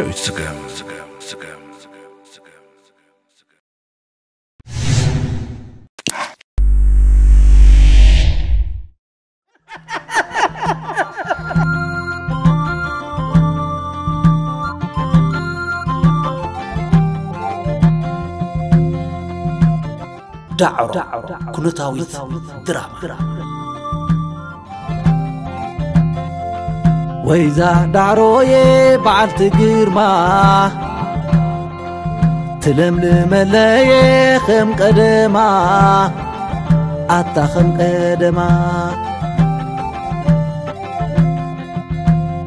ስገም፣ ስገም፣ ስገም፣ ስገም፣ ስገም። ዳዕሮ ኩነታዊት ድራማ። ወይዛ ዳዕሮዬ በዓልቲ ግርማ፣ ትለምልመለየ ከም ቀደማ፣ ኣታ ከም ቀደማ።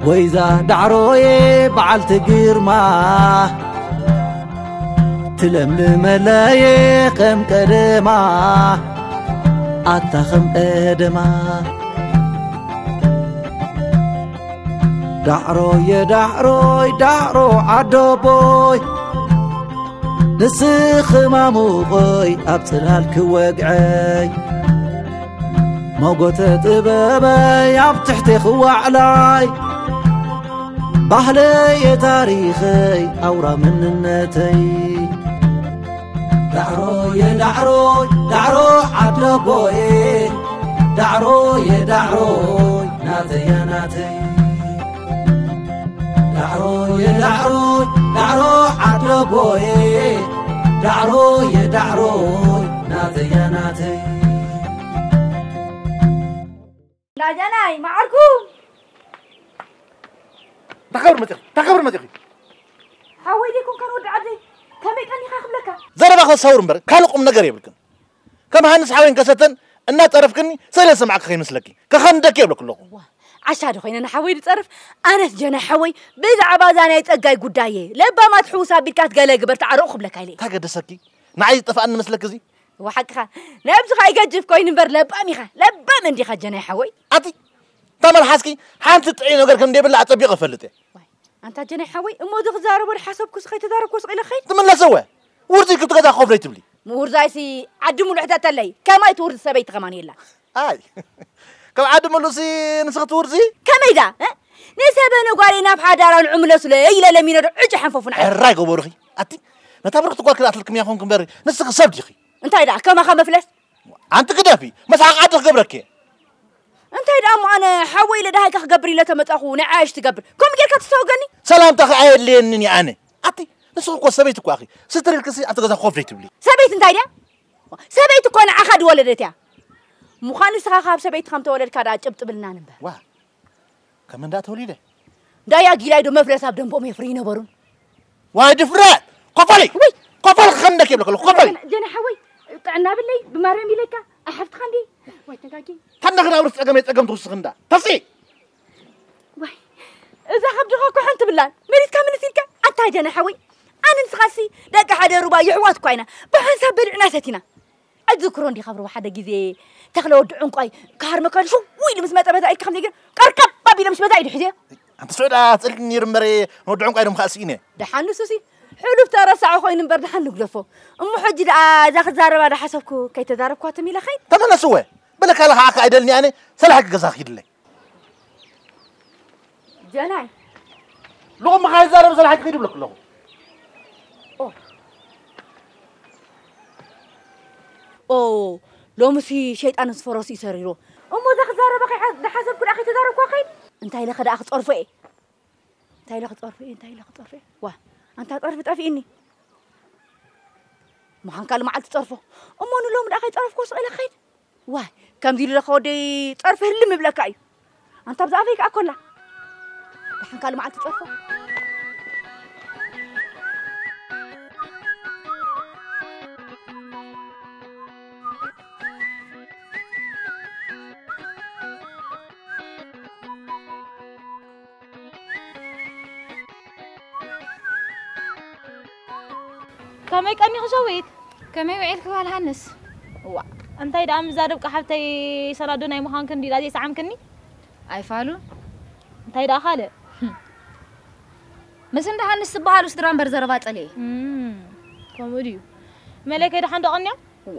ወይዛ ዳዕሮዬ በዓልቲ ግርማ፣ ትለምልመለየ ከም ቀደማ፣ ኣታ ከም ቀደማ። ዳዕሮየ ዳዕሮይ ዳዕሮ ዓደቦይ፣ ንስኺ ማሙቐይ ኣብ ጽላል ክወግዐይ፣ መጎተ ጥበበይ ኣብ ትሕቲ ክዋዕላይ፣ ባህለየ ታሪኸይ ኣውራ መንነተይ። ዳዕሮየ ዳዕሮይ ዳዕሮ ዓደቦየ፣ ዳዕሮየ ዳዕሮይ ናተያ ናተይ። ዳዕሮየ ዳዕሮይ ዳዕሮ ዓደቦየ፣ ዳዕሮየ ዳዕሮይ ናተያ ናተይ። ዳጀናይ መዓርኩ። ታኸብር መፂኺ፣ ታኸብር መፂኺ። ሓወይ ደይኮንካ ወዲ ዓደይ፣ ከመይ ቀኒኻ ክብለካ? ዘረባ ከሳውር እምበር ካልእ ቁም ነገር የብልክን። ከም ሃንስ ሓወይን ከሰተን እናጸረፍክኒ ስለ ዝሰማዕኪ ከይመስለኪ። ከኸንደኪ የብለኩ ኣለኹ። ዋ፣ ዓሻ ዶ ኮይነ ንሓወይ ዝጸርፍ? ኣነስ ጀናይ ሓወይ ብዛዕባ እዛ ናይ ጸጋይ ጉዳየ ለባማት ሕውስ ኣቢልካ ትገለ ግበር ተዓረቑ ክብለካ ኢለ። እንታይ ገደሰኪ? ንዓይ ዝጠፍኣኒ መስለኪ እዚ? ዋ፣ ሓቅኻ። ነብስኻ ይገጅፍ ኮይኑ እምበር ለባም ኢኻ። ለባም እንዲኻ ጀናይ ሓወይ። ኣቲ፣ ተመልሓስኪ ሓንቲ ጥዑይ ነገር ከም ዘይብላ ኣጸቢቐ እፈልጥ እየ። ዋይ፣ ኣንታ ጀናይ ሓወይ፣ እሞ እዚ ክዛረቦ ዝሓሰብኩ ስኸ ተዛረብኮ ስቕ ኢለ ኸይድ? ትምለሰወ። ውርዚ ክትገዛ ኮፍለይ ትብሊ። ምውርዛይሲ ዓዲ ሙሉእ ሕተተለይ። ከማይ ትውርዚ ሰበይቲ ከማን የላ። ኣይ፣ ካብ ዓዲ ሙሉእሲ ንስኺ ትውርዚ? ከመይ ዳ? እ? ንሰበነ ጓለይ ናብ ሓዳራን ዕምለሱለ ኢለ ለሚነ ዶ ዕጭ ሓንፈፉን ዓዲ። ሕራይ ገበሩኺ። ኣቲ፣ ነታ ብርኽቲ ጓል ክልኣትልክም እያ ኾንኩ እምበር፣ ንስኺ ሰብ ዲኺ? እንታይ ደኣ፣ ከማኻ መፍለስ? ኣንቲ ግደፊ፣ መስሓቕ ዓዲ ክገብረኪ እየ። እንታይ ደኣ እሞ ኣነ ሓወይ ኢለ ደሃይካ ክገብር ኢለ ተመጻኹ፣ ናይ ዓያሽ ትገብር። ከምኡ ጌርካ ትስተወገኒ? ሰላምታኺ ኣየድልየንን እየ ኣነ። ኣቲ፣ ንስኺ እኮ ሰበይቲ እኮ ኢኺ። ስትር ኢልክሲ ኣብቲ ገዛ ኮፍ ዘይትብሊ። ሰበይቲ እንታይ ድያ? ሰበይቲ እኮ ንዓኻ ዝወለደት እያ። ምዃኑ ንስኻ ካብ ሰበይቲ ከም ተወለድካ ደኣ ጭብጢ ብልና ንንበር። ዋ፣ ከም እንዳ ተወሊደ። እንዳያ ጊላይ ዶ መፍለስ ኣብ ደንቦም የፍሪ ይነበሩን። ዋይ ድፍረት! ኮፈሊ! ውይ! ኮፈሊ ክኸንደክ የብለክ ኣለኹ፣ ኮፈሊ! ጀና፣ ጀና ሓወይ፣ ጥዕና ብለይ፣ ብማርያም ኢለካ፣ ኣሓፍትኻ እንዲ። ዋይ ተጋጊ። ታንዳ ክዳ ውርስ ጸገመይ ጸገም ትውስኽ እንዳ። ተሲ! ዋይ፣ እዛ ከብድኻ እኮ ሓንቲ ብላን፣ መሪትካ ምልስ ኢልካ፣ ኣታ ጀና ሓወይ፣ ኣነ ንስኻሲ ደቂ ሓደ ሩባ የሕዋት እኳ ኢና፣ ብሓንሳብ በሊዕና ሰቲና። ኣትዝክሮ እንዲኻ ብርባ ሓደ ግዜ ተኽለ ወዲ ዕንቋይ ክሃርመካ ኢሉ ሽው ኢሉ ምስ መጸ በዛ ኢድካ ከምዚ ገይሩ ቀርቀብ ኣቢለ ምስ በዛ ኢዱ ሒዘዮ። ኣንቲ ስዑድ ኣጽልኒ ነይሩ እምበር ንወዲ ዕንቋይ ደም ከኣ ስኢነ። ደሓን ንሱሲ ሕሉፍ ተረሳዖ ኮይኑ እምበር ደሓን ንግደፎ። እሞ ሕጂ ደኣ እዛ ክዛረባ ዶ ሓሰብኩ ከይተዛረብኳ ትም ኢለ ኸይድ? ተመለስወ። በለካ ለኻ ዓካ ኣይደልኒ ኣነ ሰላሕ ክገዛ ኪድለይ። ጀናይ። ሎሚ ኸይዛረብ ሰላሕ ክኸይድ ይብለኩ ኣለኹ። ኦ። ኦ፣ ሎምሲ ሸይጣን ምስ ፈረሱ እዩ ሰሪሩ። እሞ እዛ ክዛረባ ከይሓ-፣ ዝሓሰብኩ ደኣ ከይተዛረብኳ ከይድ? እንታይ ኢለ ከ ደኣ ክጸርፎ እየ? እንታይ ኢለ ክጸርፎ እየ? እንታይ ኢለ ክጸርፎ እየ? ዋ፣ ኣንታ ጸርፊ ጠፊእኒ። ምዃንካ ሎመዓልቲ ጸርፎ። እሞ ንሎሚ ደኣ ከይጸረፍኮ ስቕ ኢለ ክኸይድ? ዋይ፣ ከምዚ ኢሉ ለኸ ወደይ ጸርፊ ህልም ይብለካ እዩ። ኣንታ ብዛዕባይ ከኣ ኮላ። ደሓን ካልእ መዓልቲ ጸርፎ። ከመይ ቀኒኺ ሸዊት? ከመይ ውዒልኪ ጓል ሃንስ? እዋ፣ እንታይ ደኣ ምዛ ደብቂ ሓብተይ ሰናዶ ናይ ምዃንኪ እንዲ ዳኣ ዘይሰዓምክኒ? ኣይፋሉን። እንታይ ደኣ ካልእ? ምስ እንዳ ሃንስ ዝበሃሉ ስድራ እምበር ዘረባ ጸልየ። እም፣ ከምኡ ድዩ? መለከይ ደሓን ዶ ቀንዮም? እዋ።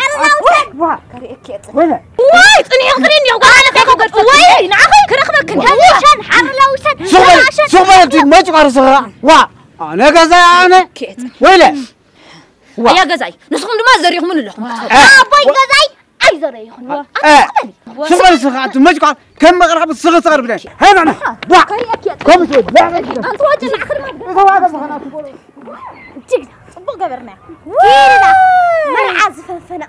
ሓረላ ውሰድ። ዋ። ከርእየኪ እየ ጽ- ወለ። ዋይ፣ ጽኒሑ ክሪኒ፣ ጓል ኣለ ከይከው ገድፈ። ወይ፣ ንዓኺ ክረኽበክን። ሸን፣ ሓረላ ውሰድ። ሱቕ በል፣ ሱቕ በል፣ እቲ መጭቋር ስኻ። ዋ። ኣነ ገዛይ ኣነ። ኬት። ወይለ። ዋ። ኣያ ገዛይ፣ ንስኹም ድማ ዘሪኹምን ኣለኹም። እ። ኣቦይ ገዛይ ኣይዘረይኹን። እ። ሱቕ በል ስኻ፣ እቲ መጭቋር ከም መቕረብ ስኻ ስኻ ብለ። ሃይ፣ ና፣ ና። ዋ። ከርእየኪ እየ። ከምዚ፣ ዋ። ኣንቲ ወጭ ንዓኺ ድማ። እዛ ዋጋ ስኻ ናቱ። እጅግ ጽቡቕ ገበርና። ኬዳ መርዓ ዝፈንፈና።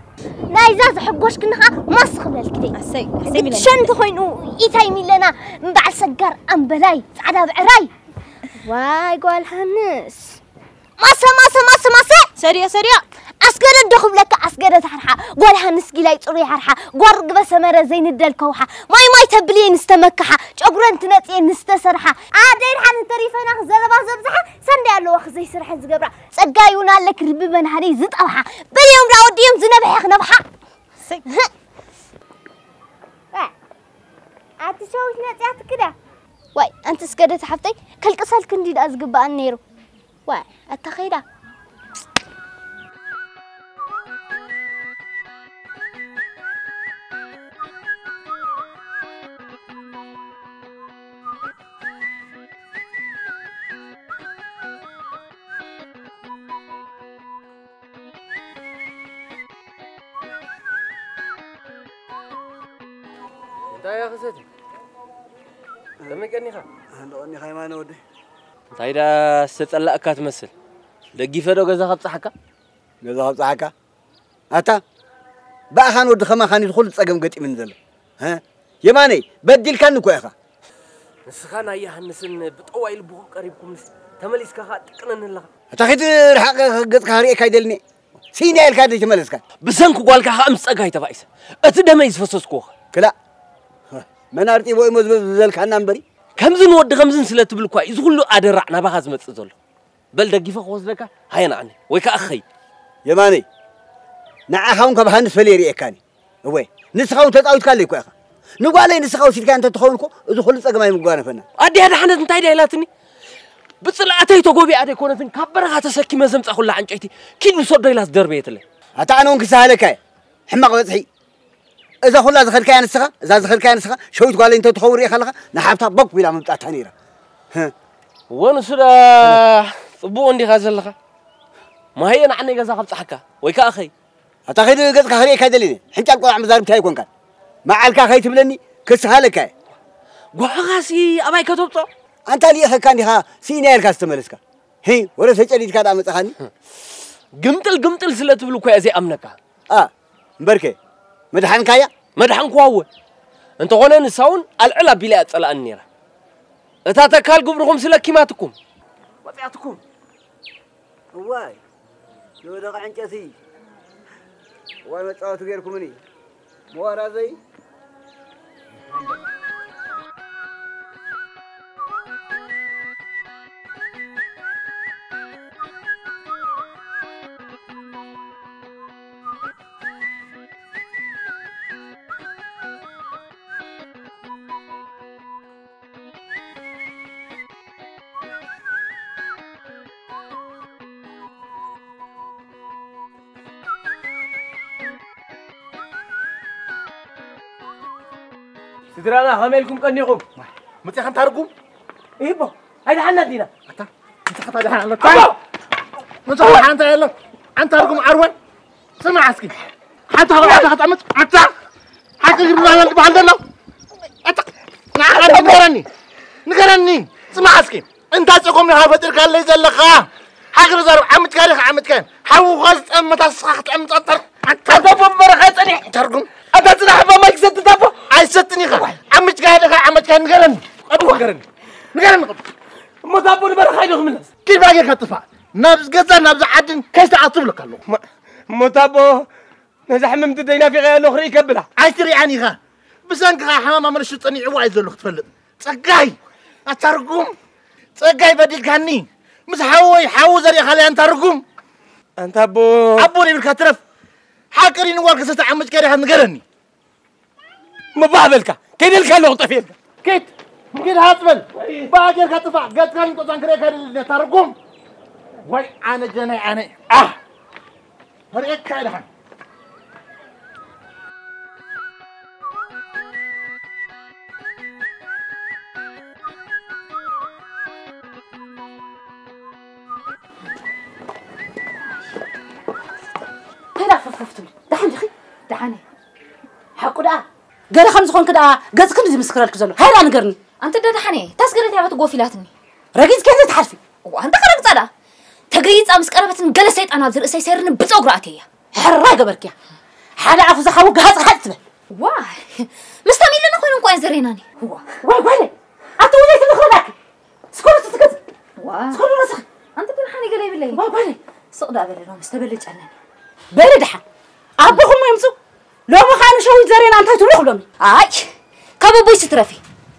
ናይዛ ዘሐጎስክኒ ኸዓ ማስ ክብለልኪ ደይ። ኣሰይ፣ ኣሰይ እቲ ሚለና። ሸንቲ ኮይኑ ኢታይ ሚለና እምበዓል ሰጋር ኣምበላይ ጻዕዳ ብዕራይ። ዋይ ጓል ሃንስ። ማሰ፣ ማሰ፣ ማሰ፣ ማሰ። ሰድዮ፣ ሰድዮ። ኣስገደት ዶ ክብለካ ኣስገደት ሓርሓ። ጓል ሃንስ ጊላይ ጽሩይ ሓርሓ። ጓል ርግበ ሰመረ ዘይንደል ከውሓ። ማይ ማይ ተብልየን ዝተመክሓ። ጨጉረን ትነጽየን ዝተሰርሓ። ኣደይ ድሓን እንተሪፈና ዘረባ ዘብዝሓ። ሰንደይ ኣለዋ ዘይስርሐን ዝገብራ። ጸጋይ እውን ኣለክ ርቢ መንሃደይ ዝጠብሓ። በልዮም ዳ ወዲዮም ዝነብሐ ክነብሓ። ሰይ። ኣቲ ሸዊት ነጽያትክ ድያ? ዋይ፣ ኣንቲ ስገደት ሓፍተይ፣ ከልቅሰልክ እንዲ ደኣ ዝግብኣኒ ነይሩ። ዋይ፣ ኣታ ኸይዳ። እንታይ እያ ክሰቲ? ከመይ ቀኒኻ? ኣንዶ ቀኒኻ የማነ ወደይ። እንታይ ዳ ዝተጸላእካ ትመስል? ደጊፈ ዶ ገዛ ከብጽሓካ? ገዛ ከብጽሓካ? ኣታ ብኣኻን ወዲ ኸማኻን እዩ ዝኹሉ ጸገም ገጢምኒ ዘሎ። ሀ? የማነይ፣ በዲልካኒ እኮ ኢኻ። ንስኻ ናይ ዮሃንስን ብጠዋይ ልብኹም ቀሪብኩምስ ተመሊስካ ኸኣ ጥቅንኒ ኣለኻ። ኣታ ኺድ ርሓቕ፣ ገጽካ ክርእየካ ኣይደልን እየ። ሲኢንያ ኢልካ ዘይተመለስካ። ብሰንኪ ጓልካ ኸኣ ምስ ጸጋይ ተባኢሰ። እቲ ደመይ ዝፈሰስክዎ ኸ? ክላእ። መን ኣርጢቦ እሞ ዝብ-፣ ዝበልካና እምበሪ። ከምዝን ወዲ ከምዝን ስለ ትብል እኳ እዩ እዚ ኹሉ ኣደራዕ ናባኻ ዝመጽእ ዘሎ። በል ደጊፈ ክወስደካ፣ ሃየ ንዓኒ፣ ወይ ከኣ ክኸይድ። የማነይ፣ ንዓኻ እውን ካብ ሃንስ ፈልየ ርእየካኒ። እወ፣ ንስኻ እውን ተጻዊትካለይ እኮ ኢኻ። ንጓለይ ንስኻ ወሲድካያ እንተትኸውን እኮ፣ እዚ ኹሉ ጸገም ኣይምጓነፈና። ኣዲኣ ደሓነት እንታይ ድያ ኢላትኒ? ብጽልኣተይ ተጎቢኣ ደይኮነትን፣ ካብ በረኻ ተሰኪመ ዘምጻኹላ ዕንጨይቲ፣ ኪድ ውሰዶ ኢላ ዝደርበየትለይ። ኣታ ኣነ እውን ክሰሃለካ እየ። ሕማቕ በጽሒ። እዛ ኹላ ዝኸድካያ ንስኻ፣ እዛ ዝኸድካያ ንስኻ፣ ሸዊት ጓለይ እንተትኸውን ርኢኻ ኣለኻ፣ ንሓብታ ቦክ ቢላ ምምጻእታ ነይራ። ህህ። እወ፣ ንሱ ደኣ ጽቡቕ እንዲኻ ዘለኻ። ማህየ ንዓነይ ገዛ ከብጽሓካ፣ ወይ ከኣ ኸይ። ኣታ ኸይድ ገጽካ ክርእየካ ኣይደልን እየ። ሕንጫብ ቆልዓ መዛርብቲ ኣይኮንካን። መዓልካ ከይትብለኒ ክስሃለካ እየ። ጓሕኻሲ ኣባይ ከተብጾ? ኣንታ ልኢኸካ እንዲኻ ስኢነ ኢልካ ዝተመለስካ። ሂ፣ ወረ ተጨዲድካ ደኣ መጻኻኒ። ግምጥል ግምጥል ስለ ትብል እኮ እየ ዘይኣምነካ። ኣ፣ እምበርከ፣ መድሓንካያ? መድሓንክዋ እወ። እንተኾነ ንሳ እውን ኣልዕል ኣቢላ እያ ትጸልኣኒ ነይራ። እታ ተካል ግብርኹም ስለኪማትኩም። ወጺኣትኩም። እዋይ፣ ዝወደቐ ዕንጨቲ። እዋይ፣ መጻወቲ ጌርኩምኒ። መዋራዘይ። ስድራና ከመይ ኢልኩም ቀኒኹም? መፅኻ እንታ ርጉም? ይህቦ፣ ኣይደሓና ዲና። ኣታ፣ መፅኻ እንታ ደሓን ኣሎ? ኣቦ! መፅኻ ደሓን እንታ የሎ? ኣንታ ርጉም ዓርወን? ስማዕ እስኪ። ሓንቲ ሓንቲ ሓንቲ ኣታ፣ ሓቂ ግርማ ዝበሃል ዘሎ? ኣታ፣ ንዓኻ ንገረኒ። ንገረኒ። ስማዕ እስኪ። እንታይ ጸገም ኢኻ ፈጢርካለይ ዘለኻ? ሓቂ ዛረብ፣ ዓምጭካ ዲኻ ዓምጭካ? ሓውኻ ዝጠመታ ንስኻ ክትጠምጻ ተር-፣ ኣታ ኣቦ በረኻ ጸኒሕ። ተርጉም። ኣታ ጽናሕ፣ ኣባ ማይ ክሰቲ ኣቦ። ኣይሰትን ኢኻ። ዓምጭካ ዲኻ ዓምጭካ? ንገረኒ። ቀጥታ ንገረኒ። ንገረኒ ቀጥታ። እሞ ኣቦ ንበረኻ ኢሉ ክምለስ። ኪድ ባጌ ከጥፋ። ናብዚ ገዛ ናብዚ ዓድን ከይትኣቱ እብለካ ኣለኹ። እሞ ኣቦ ነዛ ሕምምቲ ደይ ናፊቐያ ኣለኹ፣ ርእይ ከብላ። ኣይትሪኣን ኢኻ። ብሰንክኻ ሕማም ኣመልሹ ጸኒዕዋ እዩ ዘሎ ክትፈልጥ። ጸጋይ! ኣታ ርጉም! ጸጋይ በዲልካኒ! ምስ ሓወይ ሓዉ ዘሪእኻለይ ኣንታ ርጉም! ኣንታ ኣቦ! ኣቦ ዘይብልካ ትረፍ! ሓቂ ሪንዋል ከሰተ ዓመጭ ከሪኻ ንገረኒ። እሞ ባህ በልካ! ከይደልካ ኣለኹ ጠፊኤልካ። ኪድ! ኪድ ሃጽ በል! ባህ ጌርካ ጥፋእ! ገጽካን ቆጻን ክርእየካ ኣይደልን ኣታ ርጉም! ወይ ኣነ ጀናይ ኣነ! ኣህ! ርእየካ ኢልካ። እንታይ ደኣ ፈፍፍ ትብሊ? ደሓን ዲኺ? ደሓን እየ። ሓቁ ደኣ? ገለ ከም ዝኾንኪ ደኣ ገጽኪ እንዲ ዝምስክረልኪ ዘሎ። ሃይዳ ንገርኒ። ኣንቲ ዶ ደሓን እየ? ታስ ገለ እንታይ በት ጎፍ ኢላትኒ? ረጊጽኪ እንዲ ትሓልፊ? እዋ፣ ኣንታ ከረግጻ ደኣ። ተገይጻ ምስ ቀረበትኒ ገለ ሰይጣን ኣብዚ ርእሰይ ሰይርኒ ብጸጉሪ ኣትየያ። ሕራይ ገበርክያ። ሓደ ኣፉ ዝሓዊ ጋሃጽ ጋሃጽ ትበል። ዋይ፣ ምስ ተሚለና ኮይኑ እንኳ እየን ዘሬናኒ። ዋ፣ ዋይ ጓለይ፣ ኣቲ ውለይ ትንኽረዳኪ። ስኮኑ ትስክት። ዋ። ስኮኑ ረስኺ። ኣንቲ ግን ሓኒ ገለ ይብለይ። ዋይ ጓለይ። ስቕ ዳ በለ ሎምስ ተበልጨለኒ። በሊ ደሓን። ኣቦኹም ይምጹ። ሎሚ ኸኣ ንሸዊት ዘሬና እንታይ ትብሉ ክብሎሚ? ኣይ፣ ካብ ኣቦይ ስትረፊ።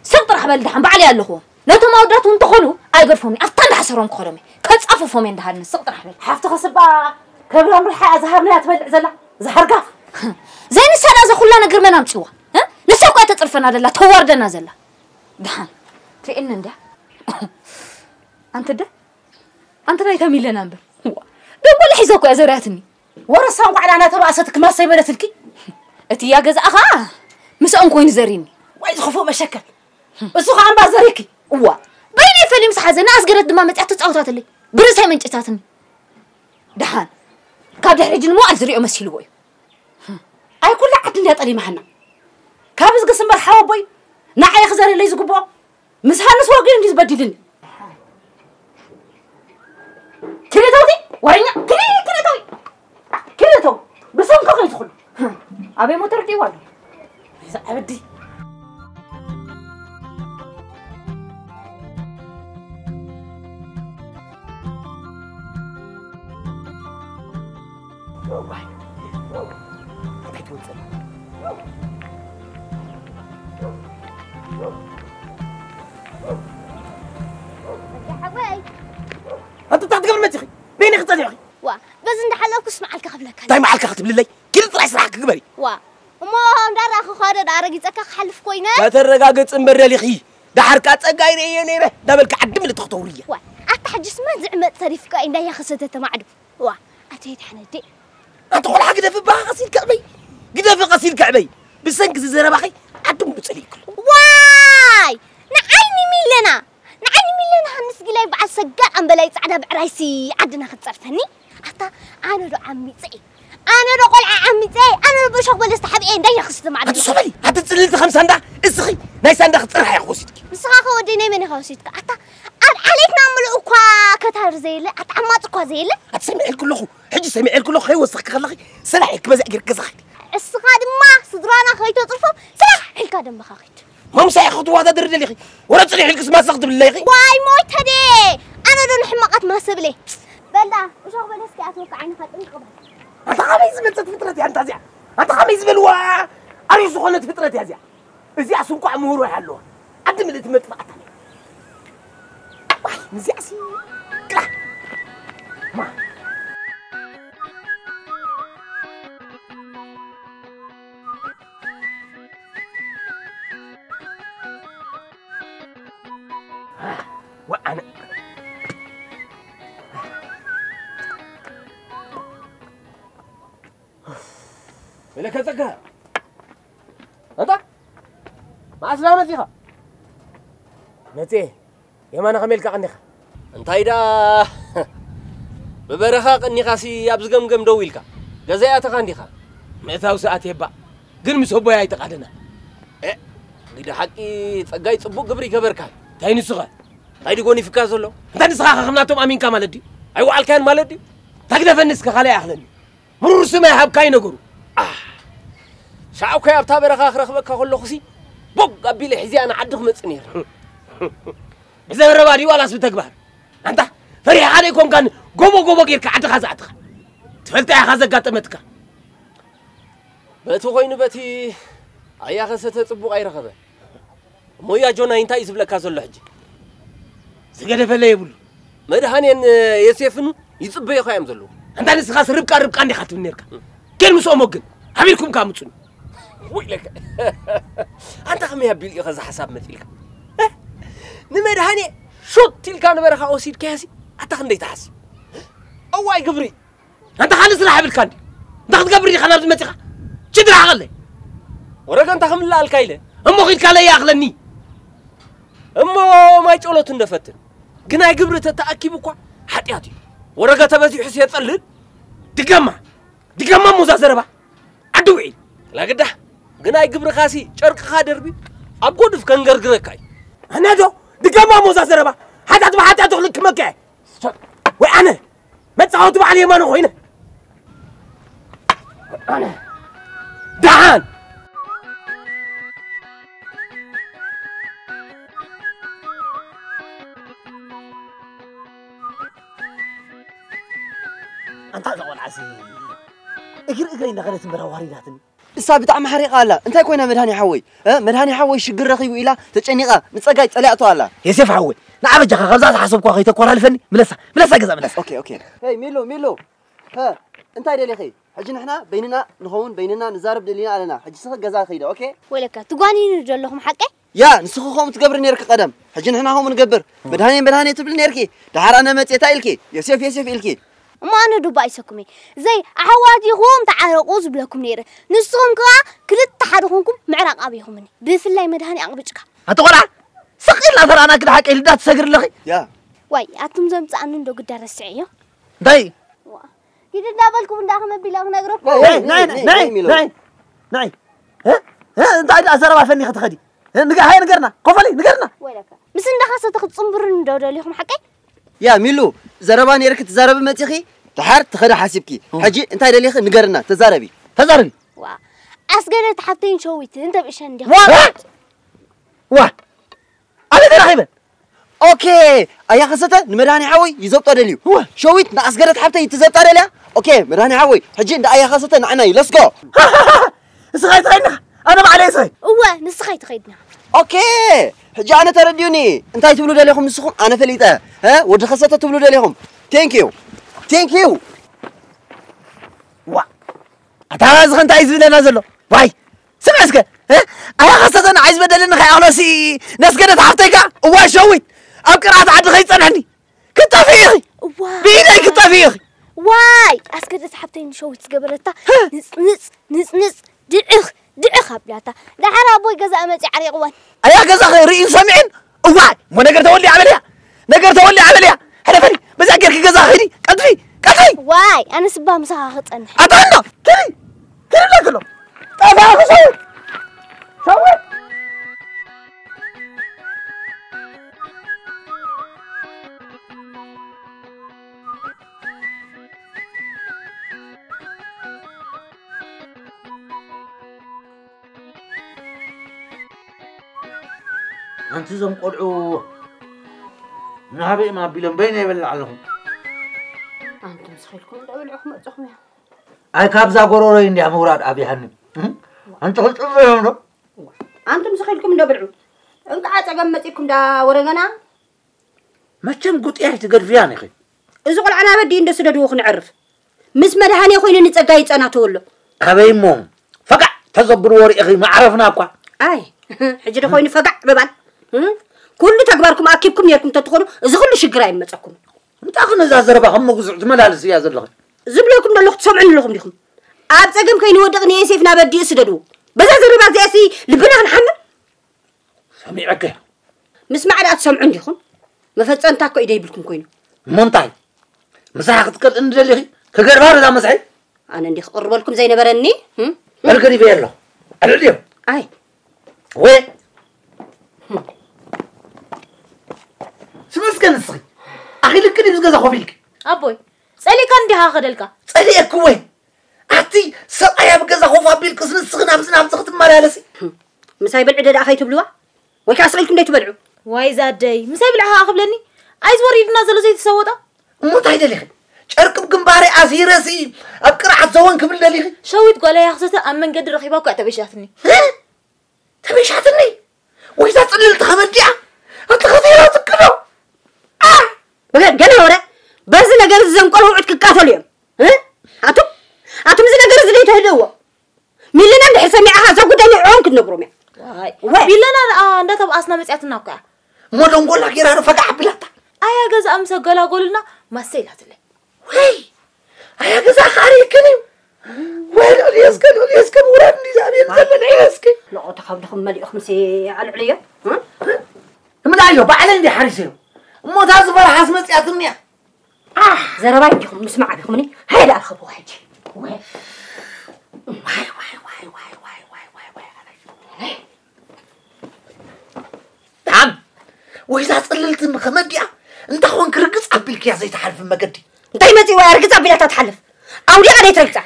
ስቕ ጥራሕ በሊ ደሓን፣ ባዕለይ ኣለኹዎም። ነቶም ኣወዳት እውን እንተኾኑ ኣይገድፎምን። ኣብታ እንዳሓሰሮም ክኸዶም እየ። ከጻፍፎም እየ እንዳሃልኒ ስቕ ጥራሕ በል። ሓፍቲ ከስባ ከብራም ርሓ እያ ዝሃርናያ ትበልዕ ዘላ። ዝሃርጋፍ። ዘይንሳ እዛ ኩላ ነገር መን ኣምጺዋ? እ? ንሳ እኮ እያ ተጽርፈና ዘላ፣ ተዋርደና ዘላ። ደሓን ትርእየኒ እንድያ። ኣንቲ ደ? ኣንቲ ናይታ ሚለና እምበር። ዋ፣ ደንጎለ ሒዛ እኮ እያ ዘርያትኒ። ወረሳ እንኳዕ ደኣ እናተባእሰት ክማስ ኣይበለትልኪ። እቲ እያ ገዛኣ ኸኣ ምስኦም ኮይኑ ዘሪኒ። ወይ ዝኽፉእ መሸከል። እሱ ኸኣ እምበር ዘሪኪ። እዋ፣ በይነይ ፈሊዩ ምስ ሓዘኒ ኣስገደት ድማ መጽያ ትጻወታትለይ። ብርእሰይ መንጭታትኒ። ደሓን። ካብ ድሕሪ ሕጂ ንምውዓል ዝሪኦ መሲልዎ እዩ። ኣይ ኩላ ዓዲ እንድያ ጠሊማሃና። ካብ ዝግስ እምበር ሓወቦይ ንዓይ ክዘርየለይ ዝግብኦ። ምስ ሃንስ ወግኡ እንድዩ ዝበድልኒ። ኪዲ ተውቲ፣ ወረኛ፣ ኪዲ፣ ኪዲ ተውቲ። ኪዲ ተው፣ ብሰንኪ ከይትኹን። ኣበይ ሞተር ዲዋ ኣሎ? እዚ ዓብዲ። ዋይ፣ እንታይ ትወፅእ? ሓወይ። ኣንቲ እንታይ ትገብሪ መፂኺ? በይነይ ክፀኒዕኺ? ዋ፣ በዚ እንዳሓለፍኩስ መዓልካ ክብለካ። እንታይ መዓልካ ክትብልለይ? ኪዲ ጥራይ ስራሕኪ ግበሪ። ዋ፣ እሞ እንዳረኣኹ ኸደ ዳ ረጊፀካ ክሓልፍ ኮይነ? ከተረጋግፂ እምበር ደሊኺ። ደሓር ከኣ ጸጋይ ርእየ ነይረ እንዳበልካ ዓዲ ምልእቲ ክተውርያ። ዋ፣ ኣታ ሕጅስ መን ዝዕመፅ ተሪፍካ እንዳያ ከሰተተ ማዕዶ። ዋ፣ ኣቶ የድሓነ ኣደ። ኣቲ ቆልዓ ግደፊ እባ ቀስ ኢልካ ዕበይ። ግደፊ ቀስ ኢልካ ዕበይ። ብሰንኪ እዚ ዘረባኺ ዓዲ ሙሉ ጸሊእክሉ። ዋይ! ንዓይ ንሚለና፣ ንዓይ ንሚለና ምስ ጊላይ በዓል ሰጋር ኣምበላይ ጻዕዳ ብዕራይሲ ዓድና ክትጸርፈኒ? ኣታ ኣነ ዶ ዓሚጸ? ኣነ ዶ ቆልዓ ዓሚጸ? ኣነ ዶ በሾኽ በለስ ተሓቢኤ እንዳይ ክስቲ ማዕዶ? ኣቲ ሶበሊ፣ ኣቲ ጽልልቲ ከም ሳንዳ፣ እስኺ ናይ ሳንዳ ክጽርሓ ኢኹ ወሲድኪ። ንስኻ ኸ ወደይ ናይ መን ኢኻ ወሲድካ? ኣታ ኣብ ዓሌትና ምሉእ እኳ ከታር ዘየለ፣ ኣታ ዓማጽ እኳ ዘየለ። ኣቲ ሰሚዐልኩ ኣለኹ። ሕጂ ሰሚዐልኩ ኣለኹ፣ ከይወሰኽኪ ከለኺ ሰላሕ ኢልኪ በዚኣ ጌርኪ ገዛ ኸይዲ። እስኻ ድማ ስድራና ከይተጽርፎም ሰላሕ ኢልካ ደንበኻ ኺድ። ማምሳይ ክትወዳደሪ ደሊኺ? ወረ ጽኒሕ ኢልክስ ማሰኽ ትብለይ ኢኺ? ዋይ ሞይተ ድየ? ኣነ ዶ ንሕማቓት ማሰብለ? እንዳ እሾኽ በለስ ከይኣትወካ ዓይንኻ ጥንቅቕ በል። ኣንታ ከመይ ዝመጸት ፍጥረት እያ እንታ እዚኣ? ኣንታ ከመይ ዝበልዋ ኣርዩ ዝኾነት ፍጥረት እያ እዚኣ? እዚኣስ እንቋዕ ምሁሮ ይሃለዋ። ዓዲ ምልእቲ መጥፋእታ። ዋይ፣ ንዚኣሲ ጥራሕ። ማ። ወኣነ። መለከ ጸጋ። ኣንታ? መዓስ ደኣ መጺኻ? መጺኤ። የማነ ከመይ ኢልካ ቀኒኻ? እንታይ ደኣ ብበረኻ ቀኒኻሲ ኣብ ዝገምገም ደው ኢልካ? ገዛ ይኣተኻ እንዲኻ? ምእታው ሰዓት የባ። ግን ምስ ኣቦይ ኣይተቓደና። እ፣ ግደ ሓቂ ጸጋይ ጽቡቕ ግብሪ ይገበርካ። እንታይ ንስኻ? እንታይ ድዩ ጎኒፍካ ዘሎ? እንታይ ንስኻ ከ ከም ናቶም ኣሚንካ ማለት ድዩ? ኣይወዓልካዮን ማለት ድዩ? እንታይ ግደፈኒ እስከ ካልእ ይኣኽለኒ። ምሩር ስማይ ሃብካይ ነገሩ። ኣህ፣ ሻዕ እኮ ኣብታ በረኻ ክረኽበካ ከለኹሲ ቦግ ኣቢለ ሒዚኣ ንዓዲ ክመጽእ ነይረ። ብዘረባ ድዩ ዋላስ ብተግባር? ኣንታ ፈሪሕኻ ዶ ኣይኮንካን ጎቦ ጎቦ ጌርካ ዓድኻ ዝኣትኻ? ትፈልጣ ኢኻ ዘጋጠመትካ። በቲ ኮይኑ በቲ ኣያ ከሰተ ጽቡቕ ኣይረኸበ። እሞ ያ ጆናይ እንታይ እዩ ዝብለካ ዘሎ ሕጂ? ዝገደፈለ የብሉ። መድሃኔን የሴፍኑ ይጽበዩኻ እዮም ዘለዉ። ኣንታ ንስኻስ ርብቃ ርብቃ እንዲኻ ትብል ነርካ። ኬን ምስኦም ወግን። ኣቢልኩም ካምጹን። ወይለከ። ኣንታ ከመይ ኣቢሉ ኢኻ እዚ ሓሳብ መጺልካ? እ? ንመድሃኔ ሹት ኢልካ ንበረኻ ወሲድካያሲ ኣታ ክንደይ ትሓስብ? እዋይ ግብሪ። ኣንታ ካልእ ስራሕ የብልካ እንዲ? እንታይ ክትገብር ዲኻ ናብዚ መጺኻ? ችድራ ሓቐለይ። ወረገ እንታ ክምልኣልካ ኢለ። እሞ ኺድካ ለይ ይኣኽለኒ። እሞ ማይ ጨሎት እንደፈትን። ግናይ ግብሪ ተተኣኪቡ እኳ ሓጢኣት እዩ። ወረገ ተበዚሑስ የጸልል። ድገማ። ድገማ እሞ እዛ ዘረባ። ዓዲ ውዒል። ላግዳ። ግናይ ግብርኻሲ ጨርቅኻ ደርቢ ኣብ ጎድፍ ከንገርግረካ እዩ። ኣነ ዶ? ድገማ እሞ እዛ ዘረባ። ሓጢኣት ብሓጢኣት ክልክመካ እየ። ወይ ኣነ መጻወቲ በዓል የማነ ኮይነ። ኣነ ደሓን። ኣንታ እዛ ቆልዓሲ እግሪ እግረይ እንዳኸደት እምበር ኣዋሪዳትኒ። እሳ ብጣዕሚ ሓሪቓ ኣላ። እንታይ ኮይና መድሃኒ ሓወይ? እ፣ መድሃኒ ሓወይ ሽግር ረኺቡ ኢላ ተጨኒቓ ንጸጋይ ጸሊኣቶ ኣላ። የሴፍ ሓወይ፣ ንዓ በጃኻ ካብዛ ዝሓሰብኳ ከይተኮላልፈኒ። ምለሳ፣ ምለሳ ገዛ ምለሳ። ኦኬ፣ ኦኬ። ሄይ ሚሉ፣ ሚሉ። ሀ፣ እንታይ ደሊኺ? ሕጂ ንሕና በይንና ንኸውን፣ በይንና ንዛረብ ደሊና ኣለና። ሕጂ ስኺ ገዛ ኸይደ፣ ኦኬ? ወይለካ፣ ትጓንዩኒ ዶ ኣለኹም ሓቀይ? ያ፣ ንስኺ ከምኡ ትገብሪ ነርኪ ቀደም። ሕጂ ንሕና ከምኡ ንገብር። መድሃኔ፣ መድሃኔ ትብሊ ነርኪ። ደሓር ኣነ መጽኤ እንታይ ኢልኪ? ዮሴፍ፣ ዮሴፍ ኢልኪ። እሞ ኣነ ዶ ባኢሰኩም እየ? ዘይ ኣሕዋት ኢኹም ተዓረቑ ዝብለኩም ነይረ። ንስኹም ከኣ ክልተ ሓደ ኮንኩም ምዕራቕ ኣበይኹምኒ። ብፍላይ መድሃኔ ኣቕብጭካ። ኣቲ ቆልዓ፣ ስቕ ኢልና ተራእናኪ ደሓር ቀይ ልዳ ትሰግሪ ኣለኺ? ያ። ዋይ፣ ኣቱም ዘምጽኣኒ እንዶ ግዳ ረስዐዮ። እንታይ? ዋ። ኪድ እንዳበልኩም እንዳ ከመ ቢለ ክነግረኩም። ናይ፣ ናይ፣ ናይ፣ ናይ፣ ናይ፣ ሚሎ። ናይ፣ ናይ። እ? እ? እንታይ ደኣ ዘረባ ፈኒኺ ትኸዲ? እ? ንገ-፣ ሃይ ንገርና። ኮፈሊ ንገርና። ወይለካ። ምስ እንዳኸሰተ ክትጽንብሩኒ ዶ ደሊኹም ሓቀይ? ያ ሚሉ፣ ዘረባ ነይርኪ ትዛረቢ መጺኺ፣ ደሓር ትኸዲ ሓሲብኪ። እ። ሕጂ እንታይ ደሊኺ ንገርና፣ ተዛረቢ። ተዛረቢ። ዋ። ኣስገደት ሓብተይን ሸዊት እንተ ብእሸን እንዲኹም። ዋ! ዋ! ኣበይ ደረኺበ? ኦኬ፣ ኣያ ከሰተ ንመድሃኒ ሓወይ ይዘብጦ ደልዩ። እወ። ሸዊት ንኣስገደት ሓብተይ ትዘብጣ ደልያ? ኦኬ፣ መድሃኒ ሓወይ፣ ሕጂ እንዳ ኣያ ከሰተ ንዓና እዩ። ለስጎ። እስኻ ኣይትኸይድና፣ ኣነ ባዕለይ እስኸይ። እወ፣ ንስኻ ኣይትኸይድና። ኦኬ፣ ሕጂ ኣነ ተረዲኡኒ። እንታይ ትብሉ ደሊኹም ንስኹም? ኣነ ፈሊጠ። እ? ወዲ ከሰተ ትብሉ ደሊኹም። ቴንክ ዩ። ቴንክ ዩ። ዋ። ኣታ እዚ ከ እንታይ እዩ ዝብለና ዘሎ? ዋይ፣ ስምዕ እስከ፣ እ? ኣያ ከሰተ ንዓይ ዝበደለኒ ከይኣኽሎሲ ነስገደት ሓፍተይ ከኣ፣ እዋይ ሸዊት፣ ኣብ ቅርኣት ዓዲ ከይጸንሐኒ። ክትጠፍኢ ኢኺ። እዋይ። ብኢደይ ክትጠፍኢ ኢኺ። ዋይ፣ ኣስገደት ሓፍተይ ንሸዊት ዝገበረታ፣ ህ። ንጽንጽ፣ ንጽንጽ፣ ድዕኽ፣ ድዕኽ ኣብላታ። ደሓር ኣቦይ ገዛ መጺ ዓሪቕዋን። ኣያ ገዛ ርእዩ ሰሚዕን፣ እዋይ፣ እሞ ነገር ተወሊዓ በልያ። ነገር ተወሊዓ በልያ። ሕለፈኒ፣ በዛ ጌርኪ ገዛ ኺዲ፣ ቀልጥፊ፣ ቀልጥፊ። ዋይ፣ ኣነ ስባ ምሳኻ ክጸንሕ። ኣታ እንዶ፣ ኪዲ፣ ኪዲ ኣለክሎ። ጠፋ ክሰው፣ ሰው። ኣንቲ እዞም ቆልዑ ናበይ እዮም ኣቢሎም በይነ ይበልዕ ኣለኹ። ኣንቱም ስኺልኩም እንዶ ብልዑ ክመጽኹም እያ። ኣይ ካብዛ ጎሮሮይ እንድያ ምውራድ ኣብያሃኒ። እም? ኣንተ ክጽበዮም ዶ? ኣንቱም ስኺልኩም እንዶ ብልዑ። እንቃዓ ጸገም መጺኩም ዳ ወረገና። መቸም ጉጥያይ ትገድፍያን ኢኺ። እዚ ቆልዓ ናበዲ እንዶ ስደድዎ ክንዕርፍ። ምስ መድሃኔ ኮይኑ ንጸጋይ ይጸናተወሎ። ኣበይ እሞ ፈጋዕ ተዘብርዎ ርኢኺ መዕረፍና እኳ። ኣይ ሕጂ ዶ ኮይኑ ፈጋዕ ምባል? እም? ኩሉ ተግባርኩም ኣኪብኩም ነርኩም ተትኾኑ እዚ ኩሉ ሽግር ኣይመጸኩም። እንታይ ነዛ ዘረባ ከም መጉዝዕ ትመላልስ እያ ዘለኺ? ዝብለኩም ዘለኹ ትሰምዑኒ ኣለኹም ዲኹም? ኣብ ጸገም ከይንወድቕ ንዮሴፍ ናብ ኣዲኡ ስደድዎ። በዛ ዘረባ እዚኣሲ ልብና ክንሓምም? ሰሚዐኪ። ምስማዕ ደኣ ትሰምዑ እንዲኹም? መፈጸምታ እኮ ኢደ ይብልኩም ኮይኑ። እሞ እንታይ? ምሳሕ ክትቀልእኒ ደሊኺ? ክገድፋ ነዛ መስሐይ? ኣነ እንዲኽ ክቕርበልኩም ዘይነበረኒ? እም? በል ገዲፈዮ ኣለኹ። ኣልዕልዮ። ኣይ። ወይ። ስመስገን እስኺ። ኣኺልኪ ድዩ ምስ ገዛ ኮፍ ኢልኪ? ኣቦይ፣ ጸሊእካ እንዲኻ ከደልካ? ጸሊኤኪ ወይ? ኣቲ ሰብኣይ ኣብ ገዛ ኮፍ ኣቢልክስ ንስኺ ናብዚ ናብዚ ክትመላለሲ? ምሳይ ብልዒ ደኣ ከይትብልዋ? ወይ ከኣ ስቕ ኢልኩም ደይትበልዑ? ዋይ ዛደይ፣ ምሳይ ብልዒ ከኣ ክብለኒ? ኣይዝወር ኢድና ዘሎ ዘይተሰወጠ? እሞ እንታይ ደሊኺ? ጨርቂ ብግንባረይ ኣሲረሲ ኣብ ቅርዓት ዘወን ክብል ደሊኺ? ሸዊት ጓለይ ኣኽሰተ ኣብ መንገዲ ረኺባ እኮ እያ ተበሻትኒ። እ? ተበሻትኒ? ወይዛ ጽልልቲ ከመዲያ? ኣቲ ኸፊራ ትክዶ? አ! በገ-፣ ገለ ወረ፣ በዚ ነገር እዚ ዘንቆልውዑት ክቃተሉ እዮም። እ? ኣቱም፣ ኣቱም እዚ ነገር እዚ ደይተህልእዎ። ሚልና እንድሕር ሰሚዓኻ እዛ ጉዳይ ንዕኦም ክትነግሮም እያ። ዋይ። ወይ። ሚለና ደኣ እንዳተብኣስና መጽያትና እኮ እያ። እሞ ደንጎላ ጌራ ዶ ፈጋዕ ኣቢላታ? ኣያ ገዛ ምስ ኣገላጎሉልና ማሰ ኢላትለይ። ወይ! ኣያ ገዛ ካሪክን እዩ። ወይ ልዕሊ እስከ፣ ልዕሊ እስከ ምውራድ እንዲ እግዚኣብሔር ዘሎ ልዕሊ እስከ። ንቆ ተኸብድኹም መሊእኹም ሲ ኣልዕልዮ። እ? እምላ እዮ፣ ባዕለይ እንዲ ሓሪሰዮ። እሞ እታ ዝፈርሓስ መጽያትኒ እያ። ኣሕ፣ ዘረባ እንዲኹም ምስማዕ ዲኹምኒ? ሃይ ደኣ ርኸብዎ ሕጂ። ወይ፣ ዋይ፣ ዋይ፣ ዋይ። ደሓን ወይዛ ጽልልቲ ከመዲያ እንተ ኾንክ ርግጽ ኣቢልክያ ዘይትሓልፍ መገዲ። እንታይ መጺእዋ እያ ርግጽ ኣቢላታ ትሓልፍ? ኣውዲቓ ደይ ትረግጻ?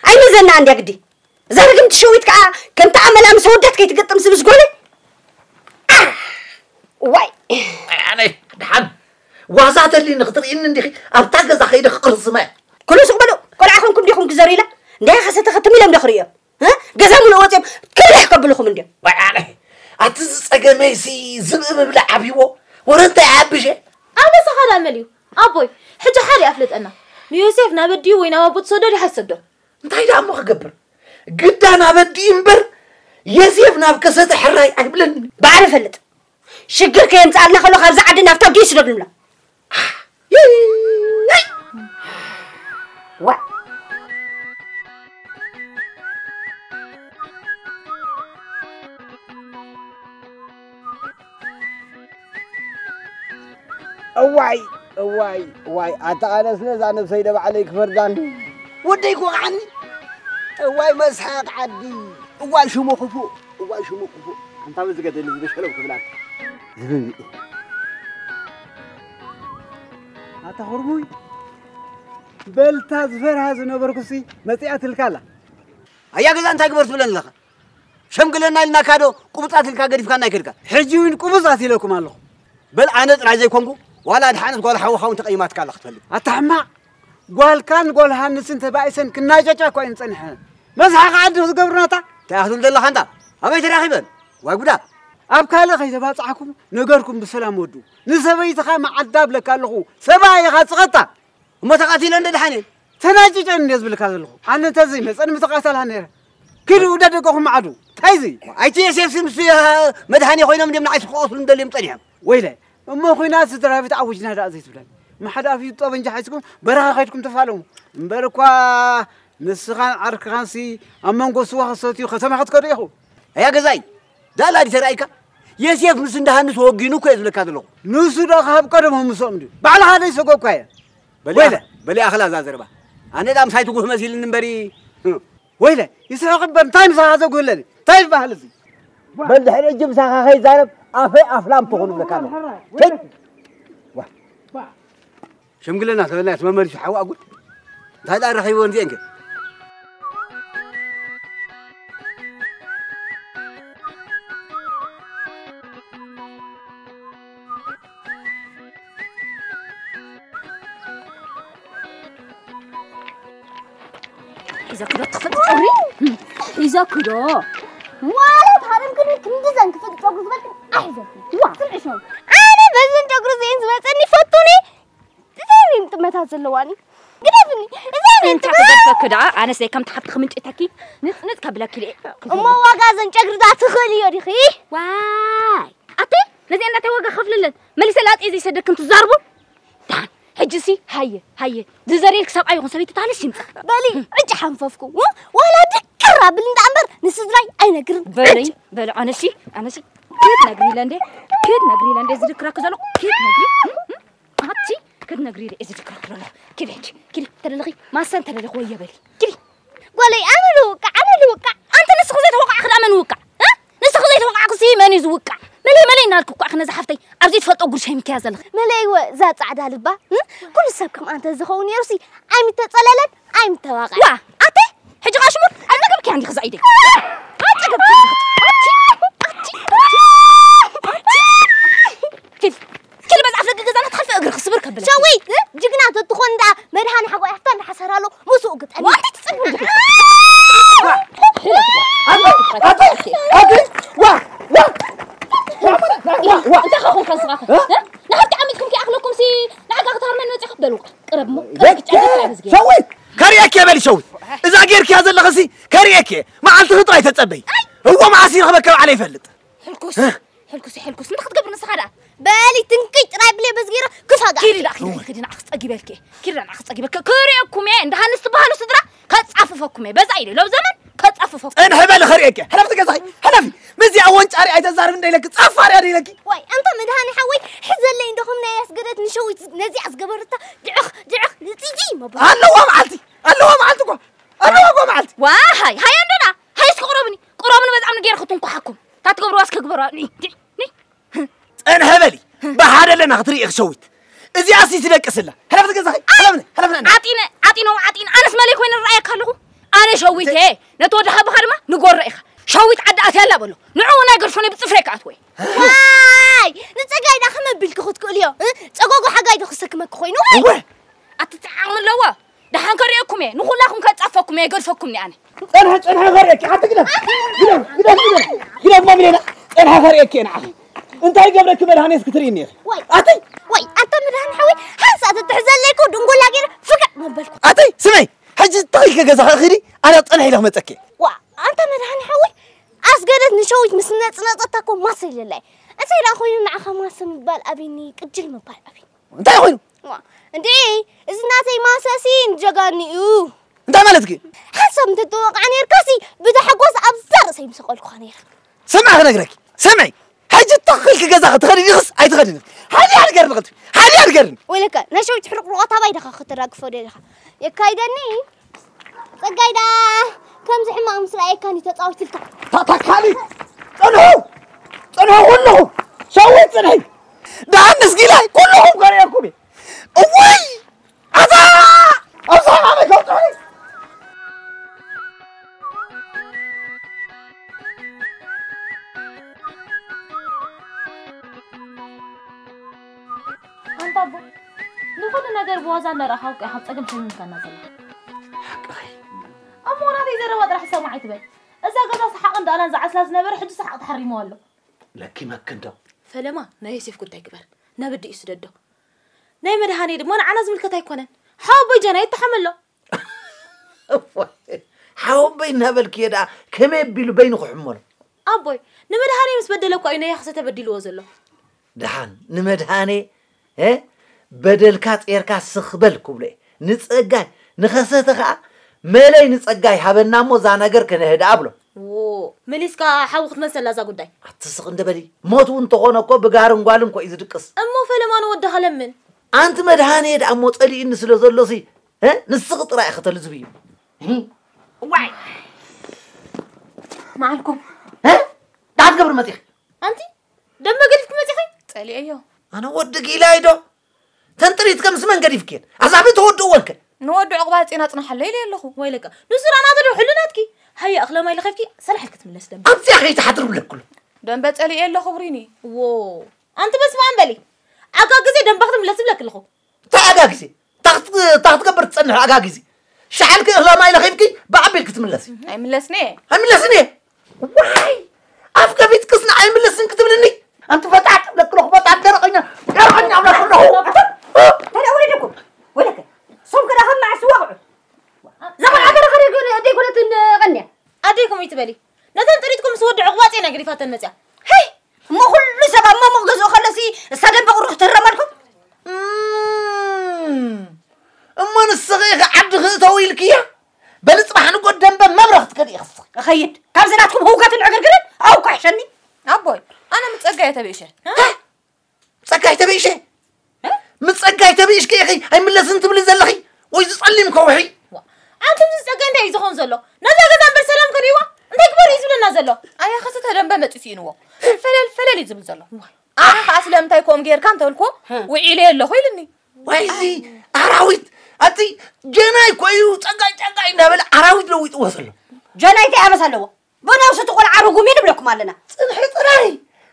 ኣይመዘና እንድያ ግዲ። እዛ ርግምቲ ሸዊት ከኣ ከምቲ ኣመላ ምስ ኣወዳት ከይትገጥም ስብስ ጓለይ። ኣሕ! ዋይ! ኣይ ኣነ ደሓን ዋዛ ተልኒ ክትርእይኒ እንዲኺ ኣብታ ገዛ ከይደ ክቕርዝማ እየ። ኩሉ ስቕ በሉ፣ ቆልዓ ኾንኩም ዲኹም ክዘሩ ኢላ? እንዳይ ኸሰተ ኸትም ኢሎም ዶ ክርእዮ? እ? ገዛ ምሉእ ወፂኦም ክብልሕ ከብልኹም እንድዮም። ዋይ ኣነ ኣቲ ዝጸገመይሲ ዝብኢ ምብላዕ ኣብይዎ ወረ እንታይ ኣብሸ? ኣበሳኻ ዳመል እዩ ኣቦይ። ሕጂ ሓደ ኣፍለጠና። ንዮሴፍ ናብ ኣዲኡ ወይ ናብ ኣቦ ትሰዶ ዲኻ ትሰዶ? እንታይ ደኣ እሞ ክገብር? ግዳ ናብ ኣዲኡ እምበር የሴፍ ናብ ከሰተ ሕራይ ኣይብለኒ። ባዕሉ ይፈልጥ። ሽግር ከየምጽኣልና ከሎ ካብዛ ዓዲ ናብታ ኣዲኡ ይስደዱ ንብላ። ዋ። እዋይ እዋይ እዋይ ኣታ ኣነስ ነዛ ነብሰይ ደባዕለይ ክፈርዳን። ወደይ ክወቕዓኒ። እዋይ መስሓቕ ዓዲ። እዋይ ሽሙ ክፉእ። እዋይ ሽሙ ክፉእ። ኣንታ በዚ ገደሊ ዝበሸለው ክብላን። ዝብኢ። ኣታ ኹርሙይ በልታ ዝፈርሃ ዝነበርኩሲ መጺኣትልካ ኣላ። ኣያ ገዛ እንታይ ግበር ትብለኒ ኣለኻ? ሸምግለና ኢልናካ ዶ ቁብጻት ኢልካ ገዲፍካና ኣይከድካ? ሕጂ እውን ቁብጻት ኢለኩም ኣለኹ። በል ኣነ ጥራይ ዘይኮንኩ ዋላ ድሓነት ጓል ሓውኻ እውን ተቐይማትካ ኣላ ክትፈልጥ። ኣታ ሕማቕ ጓልካን ጓል ሃንስን ተባኢሰን ክናጨጫ እኳ እየን ጸኒሐን። መስሓቕ ዓዲ ክገብሩናታ። እንታይ ክትብል ዘለኻ እንታ? ኣበይ ተራኺበን? ዋይ ጉዳ። ኣብ ካልእ ከይተባጻዕኩም ነገርኩም ብሰላም ወዱ። ንሰበይትኻ መዓዳ ብለካ ኣለኹ። ሰብኣይ ኢኻ ጽቐጣ። እሞ ተቓቲለ እንደ ደሓነ። ተናጭጨን እንደ ዝብልካ ዘለኹ። ኣነ እንተዘይመጸን ምተቓተላ ነይረ። ክድኡ ደደገኹም መዓዱ። እንታይ እዚ? ኣይቲ የሴፍ ምስ መድሃኔ ኮይኖም እንዲም ንዓይ ክቐትሉ እንደልዮም ጸኒሖም። ወይለ፣ እሞ ኹናት ስድራ ቤት ኣውጅና ደኣ ዘይትብለን። መሓዳፊ ጠበንጃ ሓይዝኩም በረኻ ከይድኩም ተፋለሙ። እምበር እኳ ንስኻን ዓርክኻንሲ ኣብ መንጎ ስዋ ክሰትዩ ከተማ ክትከዱ ኢኹም። ኣያ ገዛይ፣ ዳላ ድዩ ተራእይካ? የሴፍ ምስ እንዳ ሃንስ ወጊኑ እኮ እየ ዝብለካ ዘለኹ። ንሱ ዶ ካብ ቀደሞም ምስኦም ድዩ? ባዕልኻ ዘይሰጎግካ እየ። በሊኣ፣ ወይለ። በሊኣ ኸላ እዛ ዘረባ። ኣነ ዳ ምሳይ ትጉህ መሲልኒ እምበሪ። ወይለ፣ ይስሕቕ እምበር እንታይ ምሳኻ ዘጉህለኒ? እንታይ ይበሃል እዚ? በል ድሕሪ ሕጂ ምሳኻ ከይዛረብ ኣፈይ ኣፍላም ትኹን እብለካ ኣለኹ። ዋ። ሽምግልና ተበልና ተመመሊሱ ሓዋ ጉድ። እንታይ ደኣ ረኺብወን እዚአን ከ? ሒዘ ክዶ ትኽፈጥ ጨጉሪ? ሒዘ ክዶ? ማለት ሃረም ግን ክንዲ ዘንክፈጥ ጨጉሪ ዝበልክ ኣይዘፍን። ዋ፣ ስምዒ ሸው። ኣነ በዝን ጨጉሪ ዘይን ዝመጸኒ ፈቱኒ። እዘን ጥመታት ዘለዋኒ። ግደፍኒ። እዘን እንታይ ጥመት ክገድፈኪ ደኣ? ኣነስ ከምቲ ሓፍትኺ ምንጭተኪ ንጽንጽ ከብለኪ ድየ? እሞ ዋጋ ዘን ጨጉሪ ዳ ትኽእልዮ ዲኺ? ዋይ፣ ኣቲ ነዚኣን እንታይ ዋጋ ከፍልለን? መሊሰ ላጤ ዘይሰደክን ትዛርቡ? ደሓን፣ ሕጂሲ ሃየ፣ ሃየ፣ ዝዘርየልክ ሰብኣይ ይኹን ሰበይቲ ተሃልሽ ይምጻእ። በሊ፣ ዕጭ ሓንፈፍኩ። ዋላ ድቅር ኣብልን ደኣ እምበር ንስድራይ ኣይነግርን። በሊ፣ ዕጭ። በሊ፣ ኣነሲ፣ ኣነሲ፣ ክትነግሪ ኢለ እንዴ? ክትነግሪ ኢለ እንዴ? ዝድክረኪ ዘለኹ ክትነግሪ? ኣቲ ክትነግሪ ኢለ እየ ዝድክረኪ ዘለኹ። ኪዲ፣ ኪዲ፣ ኪዲ፣ ተደለኺ፣ ማሰን ተደለኺ ወየ በሊ። ኪዲ። ጓለይ፣ ኣነ ልውቃዕ፣ ኣነ ልውቃዕ። ኣንተ ንስኺ ዘይተወቃዕኺ ደኣ መን ውቃዕ? እ? ንስኺ ዘይተወቃዕክሲ መን እዩ ዝውቃዕ? መለይ፣ መለይ እናልኩ እኳ ነዛ ሓፍተይ ኣብ ዘይትፈልጦ ጉድ ሸይምክያ ዘለኺ። መለይወ፣ እዛ ጻዕዳ ልባ፣ እ? ኩሉ ሰብ ከም ኣንተ ዝኸውን ነይሩሲ ኣይምተጸለለን፣ ኣይምተዋቕዐን። ዋ፣ ኣተ፣ ሕጂ ቃሽሙር፣ ኣብ ጸገብኪ እንዲኺ ዛኢደይ። ኣብ ጸገብኪ እንዲኺ። ኣቲ፣ ኣቲ፣ ኣቲ፣ ኣቲ። ኪድ፣ ኪድ በዛ ኣፍደገ ገዛና ትሓልፊ እግሪ ክስብር ከብለኪ። ሸዊት፣ እ? ጅግና ተትኾን ደኣ መድሃኒ ሓጎይ ኣፍታ እንዳሓሰራሎ ምስኡ ግጠሚ። ዋይ ትጽብቅ። ኣቲ፣ ኣቲ፣ ኣቲ፣ ዋ፣ ዋ፣ ዋ፣ ዋ፣ ዋ። እንታይ ኸ ኾንካ ንስኻ ኸ? እ? እ? ንሓፍቲ ዓሚጽኩም ከይኣኽለኩም ሲ ንዓጋ ክትሃርመኒ መጺኻ በሉ። ቅረብ እሞ፣ ቅረብ የከ፣ ክጫወት ኣበዝጊ። ሸዊት፣ ከርእየኪ እየ በሊ ሸዊት። እዛ ጌርክያ ዘለኽሲ ከርእየኪ እየ። መዓልትኺ ጥራይ ተጸበይ። እዎ መዓስ ይረኽበኪ ኣብ ዓለም ይፈልጥ። ሕልኩስ፣ እ? ሕልኩስ፣ ሕልኩስ። እንታይ ክትገብር ንስኻ ደኣ? በሊ ትንክይ ጥራይ ብለይ በዝጊራ ክፋጋ። ኪዲ ደኣ፣ ኪዲ፣ ኪዲ ንዓኺ ጸጊበልኪ እየ። ኪዲ ንዓኺ ጸጊበልኪ። ክርእየኩም እየ፣ እንደ ሃንስ ትበሃሉ ስድራ ከጻፍፈኩም እየ። በዛ ኢለ ሎብ ዘመን ከጻፍፈኩም። ጽንሒ በሊ ከርእየኪ። ሕለፍቲ ገዛኺ፣ ሕለፊ። ምስዚኣ ወንጫሪ ኣይተዛርብ እንደ ኢለኪ፣ ጻፋርያ ደ ኢለኪ። ዋይ፣ ኣንታ መድሃኒ ሓወይ፣ ሕዘለይ እንዶ ከም ናይ ኣስገደት ንሸዊት ነዚኣ ዝገበረታ ድዕኽ፣ ድዕኽ፣ ንጺጺ መበል። ኣለዋ መዓልቲ፣ ኣለዋ መዓልቲ እኮ፣ ኣለዋ እኮ መዓልቲ። ዋይ፣ ሃይ፣ ሃይ ኣንዶና፣ ሃይ እስኪ ቅረቡኒ፣ ቅረቡኒ በጣም ንጌር ክትንኩሓኩም። ታትገብርዋ እስኪ ግበርዋ። ኒ፣ ኒ፣ ኒ። ጸንሐ በሊ፣ ብሓደ ኣለና ክትርኢ ኢኺ ሸዊት። እዚኣሲ ትደቅስ ኣላ። ሕለፍቲ ገዛኺ፣ ሕለፍኒ፣ ሕለፍኒ። ዓጢነ፣ ዓጢነ፣ ዓጢነ፣ ኣነስ መለይ ኮይነ ዝረኣየካ ኣለኹ። ኣነ ሸዊት እየ፣ ነቲ ወዲ ሓብኻ ድማ ንጎሮ ኢኻ። ሸዊት ዓዲ ኣትያ ኣላ በሎ። ንዕኡ ናይ ገድፎኒ ብጽፍረይ ክኣትዎ እየ። ዋይ፣ ንጸጋይ ዳ ከመይ ኣቢልኪ ክትክእልዮ? እ? ጸጎጎ ሓጋይ ዶ ክሰክመኪ ኮይኑ? እወ። ኣትተዓም ኣለዎ። ደሓን ከርእየኩም እየ፣ ንኹላኹም ከጻፈኩም እየ፣ ገድፈኩም እየ ኣነ። ጸንሐ፣ ጸንሐ ከርእየኪ፣ ሓንቲ ግደፍ፣ ግደፍ፣ ግደፍ፣ ግደፍ፣ ግደፍ፣ ማ ብሌና፣ ጸንሐ ከርእየኪ እየ ንዓኺ። እንታይ ገብረኪ መድሃኔስ ክትርእይኒ ኢኺ? ወይ፣ ኣተይ! ወይ፣ ኣንታ መድሃኒ ሓወይ፣ ሓንሳእ ተትሕዘለይ እኮ ድንጎላ ገይረ ፍግዕ መበልኩ። ኣተይ፣ ስመይ፣ ሕጂ ተኺልኪ ገዛኺ ኺዲ፣ ኣነ ጸንሐ ኢለ ክመጸኪ እየ። ዋ፣ ኣንታ መድሃኒ ሓወይ፣ ኣስገደት ንሸዊት ምስ ነጽነጸታ እኮ ማሰ ኢለላ እየ። እንታይ ደኣ ኮይኑ ንዓኻ ማሰ ምባል ኣብኒ፣ ቅጅል ምባል ኣብኒ። እንታይ ኮይኑ? ዋ፣ እንዴ፣ እዚ ናተይ ማሰሲ ንጀጋኑ እዩ። እንታይ ማለትኪ? ሓንሳብ እንተትወቕዓ ነይርካሲ፣ ብታሕጓስ ኣብዛ ርእሰይ ምሰቐልኩኻ ነይረ። ስምዒ ክነግረኪ፣ ስምዒ። ሕጂ ተኺልኪ ገዛ ክትኸዲ ዲኽስ ኣይትኸድን ኢኺ? ሓዲ ኣድገርኒ ቅልጥፊ፣ ሓዲ ኣድገርኒ። ወይለከ፣ ናይ ሸዊት ሕርቕርቖት ኣባይ ዲኻ ከተራግፎ ደሊኻ? የካይደኒ። ጸጋይ ደኣ ከምዚ ሕማቕ ምስ ረኣየካኒ ተጻዊትልካ። ታ-፣ ታካሊ! ጽንሑ! ጽንሑ ኩልኹም! ሸዊት ጽንሒ! ደሓን ንስጊላይ ኩልኹም ከርእየኩም እየ። እውይ! ኣታ! ኣብዛ ማመ ከውጽሑኒ! ኣንታ ኣቦ፣ ንኹሉ ነገር ብዋዛ እናረኣኻ እኮ ኢኻ ኣብ ጸገም ሸሚምካና ዘለኻ። ሓቅኺ። እሞ ናተይ ዘረባ ጥራሕ ሰማዕ ኣይትበል። እዛ ገዛ ሰሓቕን ዳእላን ዝዓስላ ዝነበረ ሕጂ ሰሓቕ ተሓሪምዋ ኣሎ። ለኪመክን ዶ? ፈለማ ናይ ዮሴፍ ጉዳይ ግበር። ነብዲ እዩ ስደዶ። ናይ መድሃኔ ድማ ንዓና ዝምልከት ኣይኮነን። ሓወቦይ ጀና ይተሓመሎ። ሓወቦይ እናበልክዮ ደኣ ከመይ ኣቢሉ በይኑ ክሕመሎ? ኣቦይ፣ ንመድሃኔ ምስ በደለ እኳ እዩ ነያኽሰ ተበዲልዎ ዘሎ። ደሓን ንመድሃኔ፣ እ፣ በደልካ ጼርካ ስኽ በል ክብሎ እየ። ንጸጋይ፣ ንኸሰተ ኸኣ መለይ ንጸጋይ ሃበና እሞ እዛ ነገር ከነህድኣ ብሎ። ዎ፣ መሊስካ ሓዊ ክትመልሰላ እዛ ጉዳይ። ኣቲ ስቕ እንደ በሊ። ሞት እውን እንተኾነ እኮ ብጋርን ጓልን እኮ እዩ ዝድቅስ። እሞ ፈለማ ንወድኻ ለምን። ኣንቲ መድሃኔ ደኣ እሞ ጸሊኡኒ ስለ ዘሎሲ፣ እ፣ ንስኺ ጥራይ ኢኺ ተልዝብዮ። ዋይ! መዓልኩም። እ? ደኣ ትገብሪ መጺኺ? ኣንቲ ደንበ ገዲፍኪ መጺኺ? ጸሊኤዮ። ኣነ ወዲ ጊላይ ዶ? ተንጥሪት ከምስ መን ገዲፍክየን? ኣዛብእ ተወድእወን ከ? ንወዲ ዕቑባ ጺና ጽናሓለይ ኢለ ኣለኹ። ወይለካ፣ ንሱ ደኣ ናቱ ዶ ሕሉ ናትኪ? ሃየ፣ እኽለ ማይ ለኸፍኪ፣ ሰላሕ ክትምለስ ደንበ። ኣብዚኣ ከይትሓድር ብለኩሉ። ደንበ ጸሊኤ ኣለኹ ብሪኒ። ዎ፣ ኣንቲ በስመ ኣብ በሊ። ኣጋ ግዜ ደንበ ክትምለስ ብለኪ ኣለኹ። እንታይ ኣጋ ግዜ? እንታይ ክት-፣ እንታይ ክትገብር ትጸንሕ ኣጋ ግዜ? ሻሓልኪ እኽላ ማይ ለኺብኪ ብዓቢልኪ ትምለሲ። ኣይምለስን እየ። ኣይምለስን እየ። ዋይ! ኣፍ ከፊትክስ ንዓይ ኣይምለስን ክትብልኒ? ኣንቲ ፈጣጥ ብለኪ ኣለኹ፣ ፈጣጥ ደረቐኛ፣ ደረቐኛ ብለኪ ኣለኹ። ተዳ ወለደኩም ወለከ ሶም ከዳ ከም መዓስ ወቕዑ እዛ ቆልዓ ከዳ ከደ ደይ ኮነት ቀንያ ኣደይኩም ይትበሊ ነተን ጥሪትኩም ምስ ወድዑ ቅባጽ ኢና ገዲፋተን መጽያ። ሄይ እሞ ኩሉ ሰብ ኣብ መሙቕ ገዝኡ ከለሲ እሳ ደንበ ቁሩሕ ትህረመልኩም። እም፣ እሞ ንስኺ ኢኺ ዓዲ ክእተው ኢልክያ? በሊ ጽባሕ ንጎ ደንበ መብረኽ ትከዲ ኢኽስ። እኸይድ ካብዚ ናትኩም ህውከትን ዕግርግርን ኣውኳ ይሕሸኒ። ኣቦይ ኣነ ምስ ጸጋይ ተበኢሸ። ጸጋይ ተበኢሸ? ምስ ጸጋይ ተበኢሽኪ ኢኺ ኣይምለስን ትብሊ ዘለኺ? ወይ ዝጸሊም ከውሒ? ኣንቱም እዚ ጸጋይ እንታይ እዩ ዝኾን ዘሎ? ነዛ ገዛ እምበር ሰላም ከርእይዋ እንታይ ግበር እዩ ዝብለና ዘሎ? ኣያ ኸስተ ደንበ መጺኡ ስኢንዎ። ፈለል ፈለል እዩ ዝብል ዘሎ። ኣነ ከኣ ስለምንታይ ከምኡ ጌርካ እንተበልኩዎ ውዒለ ኣለኹ ኢሉኒ። ዋይዚ ኣራዊት ኣቲ ጀናይ እኮ እዩ ጸጋይ ጸጋይ እንዳበለ ኣራዊት ለዊጥዎ ዘሎ። ጀናይ እንታይ ኣበሳ ኣለዎ? ብነብሱ እቲ ቆልዓ ርጉም እዩ ንብለኩም ኣለና። ጽንሒ ጥራይ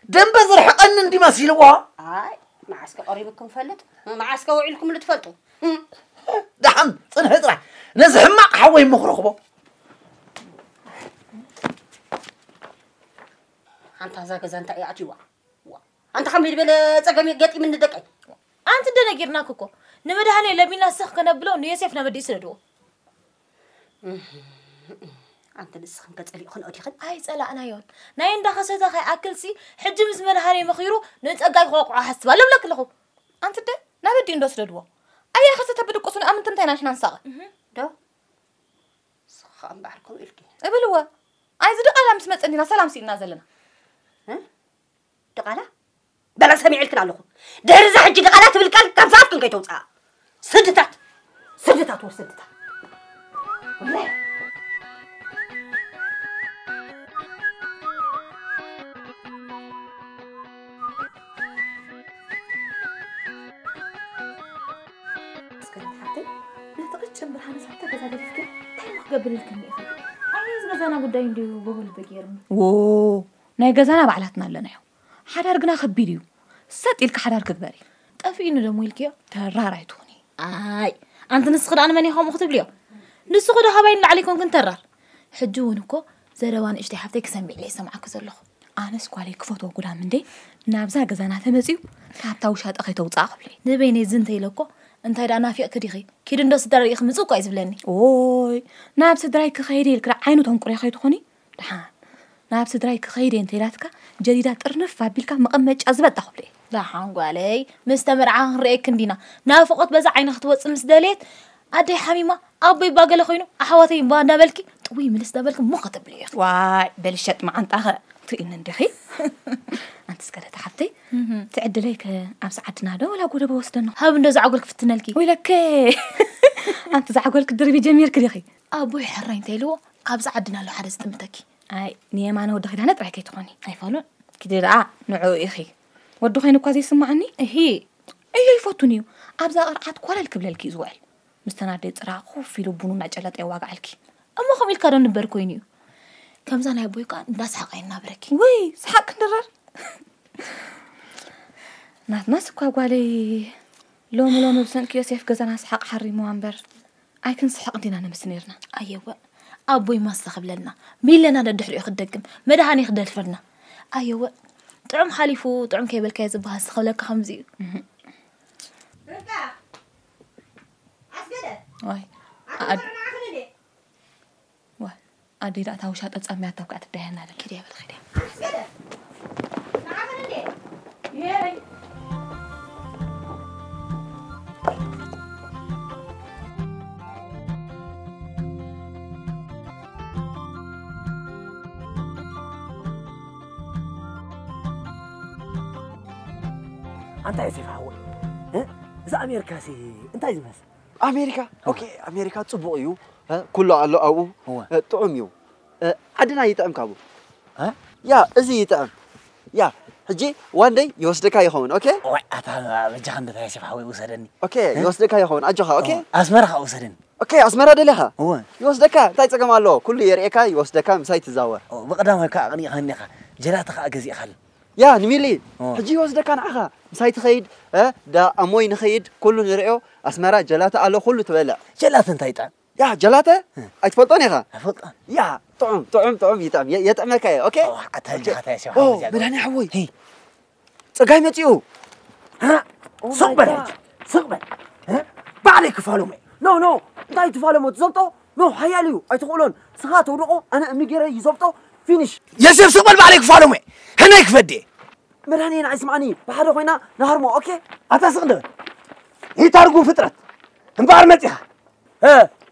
ደንበ ዝርሕቐኒ እንዲ መሲልዎ። ኣይ መዓስከ ቀሪብኩም ፈልጥ መዓስከ ውዒልኩም ልትፈልጡ። ደሓን ጽንሒ ጥራይ ነዚ ሕማቕ ሓወይ ምኽረኽቦ። ኣንታ እዛ ገዛ እንታይ እያ ኣትይዋ? ኣንታ ከመይ ዝበለ ጸገም ገጢምኒ ደቀይ። ኣንቲ ደነጊርናክ እኮ ንመድሃኔ ለሚና ስኽ ከነብሎ ንዮሴፍ ነበዲ ስደድዎ። ኣንቲ ንስኽን ከጸሊእኽን ኦዲኽን? ኣይ ጸላእናዮን ናይ እንዳኸሰተ ከይኣክልሲ ሕጂ ምስ መድሃኔ መኺሩ ንጸጋይ ክወቕዖ ሓስብ ኣሎ ብለክ ኣለኹ። ኣንቲ ደ ናበዲ እንዶ ስደድዎ። ኣያ ኸሰተ ብድቁሱ ንኣምንቲ እንታይ ናሕና ንሳቐ። ዶ ስኻ እምበኣር ከምኡ ኢልኪ። እብልወ። ኣይ ዝድቓላ ምስ መጸ እንዲና ሰላም ሲእና ዘለና። ድቓላ በላ ሰሚዐልክን ኣለኹ። ድሕሪ እዛ ሕጂ ድቓላ ትብል ቃል ካብ ዝኣፍክን ከይተውፅኣ። ስድታት ስድታት ወ ስድታት እስከ ሓፍተይ ነቲ ቅጭን ብርሃንስ ኣብታ ገዛ ገዲፍክዮ እንታይ እሞ ክገብር ኢልክኒ ኢኺ? ኣየ እዚ ገዛና ጉዳይ እንድዩ ጎቦ ልቢ ገይሩኒ። ናይ ገዛና ባዕላትና ኣለናዮ። ሓዳር ግና ከቢድ እዩ። ሰጥ ኢልኪ ሓዳር ክግበሪ። ጠፊእኒ ዶ እሞ ኢልክዮ? ተራር ኣይትኹኒ። ኣይ ኣንቲ ንስኺ ደኣ ንመን ኢኺ ከምኡ ክትብልዮ? ንስኺ ዶ ካባይ ንላዕሊ ኣይኮንክን ተራር? ሕጂ እውን እኮ ዘረባ ንእሽተይ ሓፍተይ ክሰምዕ ኢለ ይሰምዓኪ ዘለኹ። ኣነስ ጓለይ ክፈትዎ ጉዳም እንዴ ናብዛ ገዛና ተመፅዩ ካብታ ውሻጠ ከይተውፅኣ ክብለይ ንበይነይ እዚ እንተኢለ እኮ እንታይ ደኣ ናፊቕኪ ዲኺ ኪዲ እንዶ ስድራ ርኢኺ ምፅእ እኮ እዩ ዝብለኒ። ኦይ ናብ ስድራይ ክኸይድ ኢልኪ ደኣ ዓይኑ ተንቁርዮ ከይትኾኒ ደሓን ናብ ስድራይ ክኸይድ እየ እንተኢላትካ ጀዲዳ ጥርንፍ ኣቢልካ መቐመጫ ዝበጣ ክብለይ። ደሓን ጓለይ ምስ ተመርዓ ክንርእየኪ እንዲና ናፍቖት በዛ ዓይኒ ክትወፅእ ምስ ደለየት ኣደይ ሓሚማ ኣቦይ እባ ገለ ኮይኑ ኣሕዋተይ እባ እንዳበልኪ ጥውይ ምልስ እንዳበልኪ ሞኸ ተብልዮ ኢኺ። ዋይ በሊ ሸጥ መዓንጣኸ ትርእኒ እንዲኺ። ኣንቲ እስከ ደታ ሓፍተይ ትዕድለይ ከ ኣብዚ ዓድና ዶ ወላ ጎደቦ ወስደኖ? ሃብ እንዶ ዛዕጎል ክፍትነልኪ። ወይለከ ኣንቲ ዛዕጎል ክድርቢ ጀሚርኪ ዲኺ? ኣቦይ ሕራይ እንታይ ኢልዎ ኣብዚ ዓድና ኣሎ ሓደ ዝጥምተኪ። ኣይ ንየማነ ወዲ ኺዳነ ጥራይ ከይትኾኒ። ኣይፋሉን ኪዲ ደኣ ንዕኡ ኢኺ። ወዲ ኮይኑ እኳ ዘይስምዓኒ። እሂ እዮ ይፈቱን እዩ። ኣብዛ ቅርዓት ኮለል ክብለልኪ እዩ ዝውዕል። ምስተን ኣደይ ጽራ ኮፍ ኢሉ ቡኑ እናጨለጠ የዋግዓልኪ። እሞ ከምኡ ኢልካ ዶ ንበር ኮይኑ እዩ። ከምዛ ናይ ኣቦይ ከኣ እንዳስሓቐ ይናብረኪ። ውይ ስሓቅ ክንድረር። ናትናስ እኳ ጓለይ ሎሚ ሎሚ ብሰንኪ ዮሴፍ ገዛና ስሓቅ ሓሪምዋ እምበር ኣይክንስሕቕ እንዲና ንምስ ነርና። ኣየወ ኣቦይ ማስታ ክብለልና ሚለና ደድሕሪኡ ክደግም መድሃኔ ክደልፈልና ኣየወ ጥዑም ሓሊፉ ጥዑም ከይበልካዮ ዝበሃል ክብለካ ከምዚ እዩ። ርብቃ ኣስገደ ዋይ ኣድ- ኣድማዕኽን እንዴ ዋይ ኣደይ ደኣ ታውሻ ጠጻሚያታ እኮ ኣትዳያና ለኪድ ያበል ኺድ ኣንታ ዮሴፍ ሓወይ እ? እዚ ኣሜሪካሲ እንታይ ዝመስል? ኣሜሪካ ኦኬ ኣሜሪካ ጽቡቕ እዩ እ? ኩሉ ኣሎ ኣብኡ እወ። እ፣ ጥዑም እዩ እ፣ ዓድና ይጥዕም ካብኡ እ? ያ እዚ ይጥዕም ያ ሕጂ ዋንደይ ይወስደካ ይኸውን ኦኬ ዋይ ኣታ በጃኻ እንደታ ዮሴፍ ሓወይ ውሰደኒ ኦኬ ይወስደካ ይኸውን ኣጆኻ ኦኬ ኣስመራ ከዓ ውሰደኒ ኦኬ ኣስመራ ደሊኻ እወ ይወስደካ እንታይ ጸገም ኣለዎ ኩሉ የርእየካ ይወስደካ ምሳይ ትዛወር ኦ፣ ብቐዳማይ ከዓ ኣቕኒእኻኒ ኢኻ ጀላተ ከዓ ገዚእኻኒ ያ ንሚሊ ኦ። ሕጂ ይወስደካ ንዓኻ ምሳይ ትኸይድ እ፣ ዳ ኣሞይ ንኸይድ ኩሉ ንርእዮ ኣስመራ ጀላተ ኣሎ ኩሉ ትበልዕ ጀላተ እንታይ ይጥዕም ያ ጀላተ ኣይትፈልጦን ኢኻ? ኣይፈልጦን። ያ ጥዑም ጥዑም ጥዑም ይጥዕም የ- የጥዕመካ እየ። ኦኬ። ኣታ እንዲኻ እንታይ ሸው ኦ ሓወይ ጃዶ። መድሃኒ ሓወይ። ሄይ። ጸጋይ መጺኡ። ሃ? Oh ሱቕ my በል God። ሕጂ። ሱቕ በል። ሃ? ባዕለይ ክፋሎም እየ። ኖ ኖ እንታይ ትፋለሞ ትዘብጦ? ኖ ሓያል እዩ ኣይትኽእሎን። ስኻ ተውድቆ ኣነ እምኒ ገይረ ይዘብጦ። ፊኒሽ። የሴፍ ሱቕ በል ባዕለይ ክፋሎም እየ። ህነይ ክፈዴ። መድሃኒ ንዓይ ስምዓኒ ብሓደ ኮይና ንሃርሞ። ኦኬ። ኣታ ስቕ ንበል። ይታርጉ ፍጥረት እምበኣር መጺኻ እ፣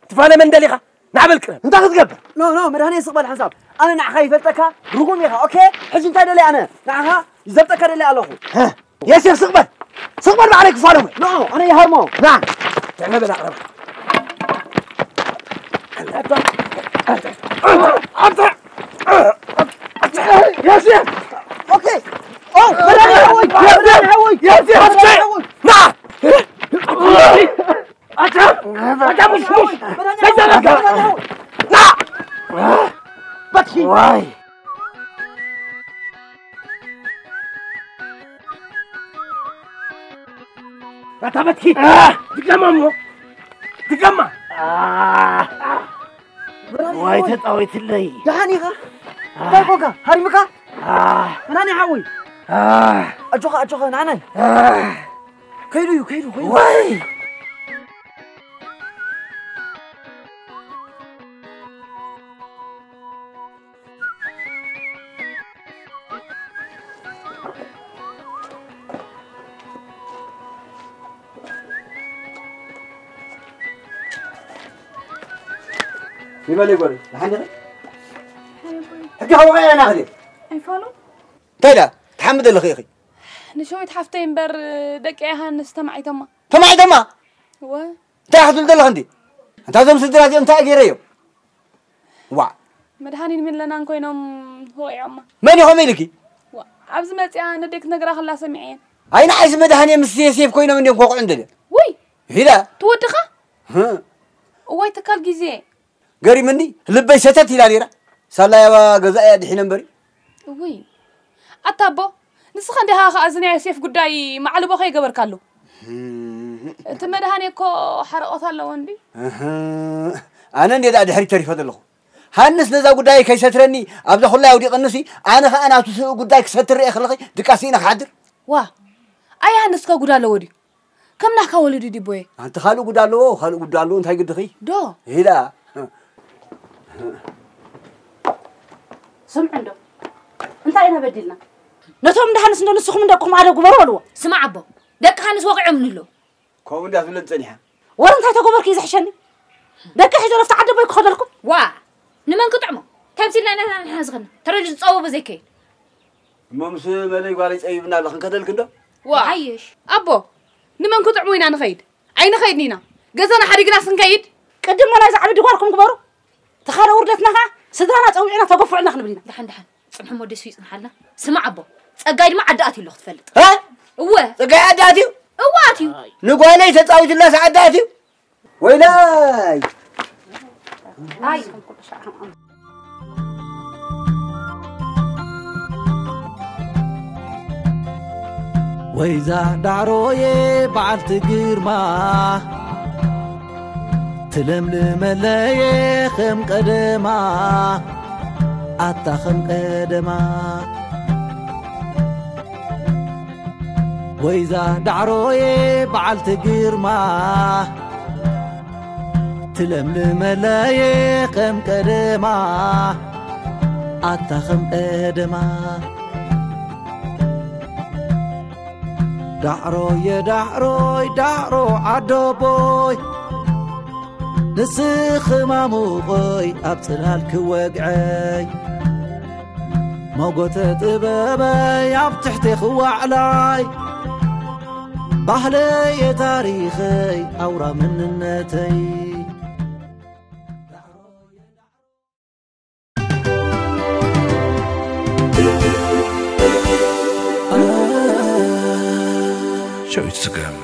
ትፋለመን ደሊኻ? ናዕበል ቅረብ። እንታይ ክትገብር? ኖ ኖ መድሃኒ ስቕ በል ሓንሳብ። ኣነ ንዓኻ ይፈልጠካ ርጉም ኢኻ። ኦኬ። ሕጂ እንታይ ደልየ ኣነ ንዓኻ ይዘብጠካ ደልየ ኣለኹ። እ፣ የሴፍ ስቕ በል። ስቕ በል ባዕለይ ክፋለሙ። ኖ ኣነ ይሃርሞ። ና። ትዕመ በል ኣቕረብ። የሴፍ። ኦኬ። ኦ መድሃኒ ሓወይ መድሃኒ ሓወይ የሴፍ። መድሃኒ ሓወይ። ና። ኣታ ኣታ ሙሽ ሙሽ መድሃኒ ሓወይ መድሃኒ ሓወይ። ና። በትኪ። ዋይ። ኣታ በትኪ። ድገማ እሞ። ድገማ። ዋይ ተጻዊትለይ። ደሓን ኢኻ? እንታይ ኮንካ? ሃሪምካ? መናኒ ሓወይ። ኣጆኻ ኣጆኻ ንዓናይ። ከይዱ እዩ ከይዱ ከይዱ። ዋይ። ይበል ይበል። ንሓንደ ሕጂ ሃወቀ ያና ኸዲ ኣይፋሉ እንታይ ዳ ትሓምድ ኣለኺ ኢኺ? ንሸዊት ሓፍተይ እምበር ደቂ ዮሃንስ ተማዒተማ። ተማዒተማ? ወ እንታይ ክትብል ዘለኺ እንዲ? እንታ እዞም ስድራ እዚኦም እንታይ ገይረዮም? ዋ መድሃኒን ሚለናን ኮይኖም ወቂዖማ። መን ኢኹም ኢልኪ? ዋ ኣብዚ መፅያ ነደይ ክትነግራ ከላ ሰሚዐየን። ኣይ ንዓይስ መድሃኒ ምስ ሴፍ ኮይኖም እንዲዮም ከውቅዑ እንደልዮም። ውይ ሂዳ ትወድኻ? እዋይ ትካል ግዜ። ገሪምኒ ልበይ ሰተት ኢላ ነይራ። ሳላ ያባ ገዛ እያ ድሒነ እምበሪ። እውይ ኣታ ኣቦ ንስኻ እንዲኻ ከኣ እዚ ናይ ዮሴፍ ጉዳይ ማዕልቦ ከይገበርካሉ። እቲ መድሃኔ እኮ ሓረቆት ኣለዎ እንዲ። እህ፣ ኣነ እንዴ ደኣ ድሕሪት ተሪፈ ዘለኹ። ሃንስ ነዛ ጉዳይ ከይሰትረኒ ኣብዛ ኩላይ ኣውዲቕንሲ ኣነ ከኣ ናቱ ስኡ ጉዳይ ክሰትር ርኤ ከለኺ ድቃስ ኢና ክሓድር። ዋ ኣይ ሃንስ ከ ጉድ ኣለዎ ድዩ? ከም ናህካ ወለዱ ዲቦየ። ኣንቲ ካልእ ጉዳ ኣለዎ ካልእ ጉዳ ኣለዎ እንታይ ግድኺ? ዶ ኢላ። ስምዑ እንዶ እንታይ ኢና በዲልና? ነቶም እንዳ ሃንስ እንዶ ንስኹም እንደኩም ኣደ ግበሩ በልዎ። ስማዕ ኣቦ ደቂ ሃንስ ወቂዖም ንሎ። ከምኡ እንዳ ትብለን ጸኒሓ። ወረ እንታይ ተገበርኩ እዩ ዝሕሸኒ? ደቂ ሒዞ ረፍቲ ዓደ ቦይ ክኸደልኩም። ዋ ንመን ክጥዕሞ? ተምሲልና ኢና ንሕና ዝኸድና ተረጅ ዝጸወቦ ዘይከይድ። እሞ ምስ መለይ ጓለይ ጸቢብና ኣሎ ክንከደልክ እንዶ? ዋ ሓይሽ ኣቦ ንመን ክጥዕሞ ኢና ንኸይድ? ኣይንኸይድን ኢና። ገዛና ሓዲግናስ ክንከይድ? ቅድም ሞላይ ዝዓቢ ድጓርኩም ግበሩ። ተኻለ ውርደትና ኸዓ ስድራና ጸዊዕና ተገፍዑልና ክንብል ኢና። ደሓን ደሓን ጽንሑ ሞዴሱ ይጽንሓልና። ስማዕ ኣቦ ጸጋይ ድማ ዓዲ ኣትዩ ኣሎ ክትፈልጥ። እ? እወ ጸጋይ ዓዲ ኣትዩ? እወ ኣትዩ። ንጓለይ ተጻዊቱላስ ዓዲ ኣትዩ? ወይላይ! ኣይ ወይዛ ዳዕሮየ በዓልቲ ግርማ ትለምልመለየ ከም ቀደማ ኣታ ከም ቀደማ ወይዛ ዳዕሮየ በዓልቲ ግርማ ትለምልመለየ ከም ቀደማ ኣታ ከም ቀደማ ዳዕሮየ ዳዕሮይ ዳዕሮ ዓደቦይ ንስኺ ማሙቐይ ኣብ ጽላል ክወግዐይ ሞጎተ ጥበበይ ኣብ ትሕቴ ክዋዕላይ ባህለየ ታሪኸይ ኣውራ መንነተይ ሸዊት ስገም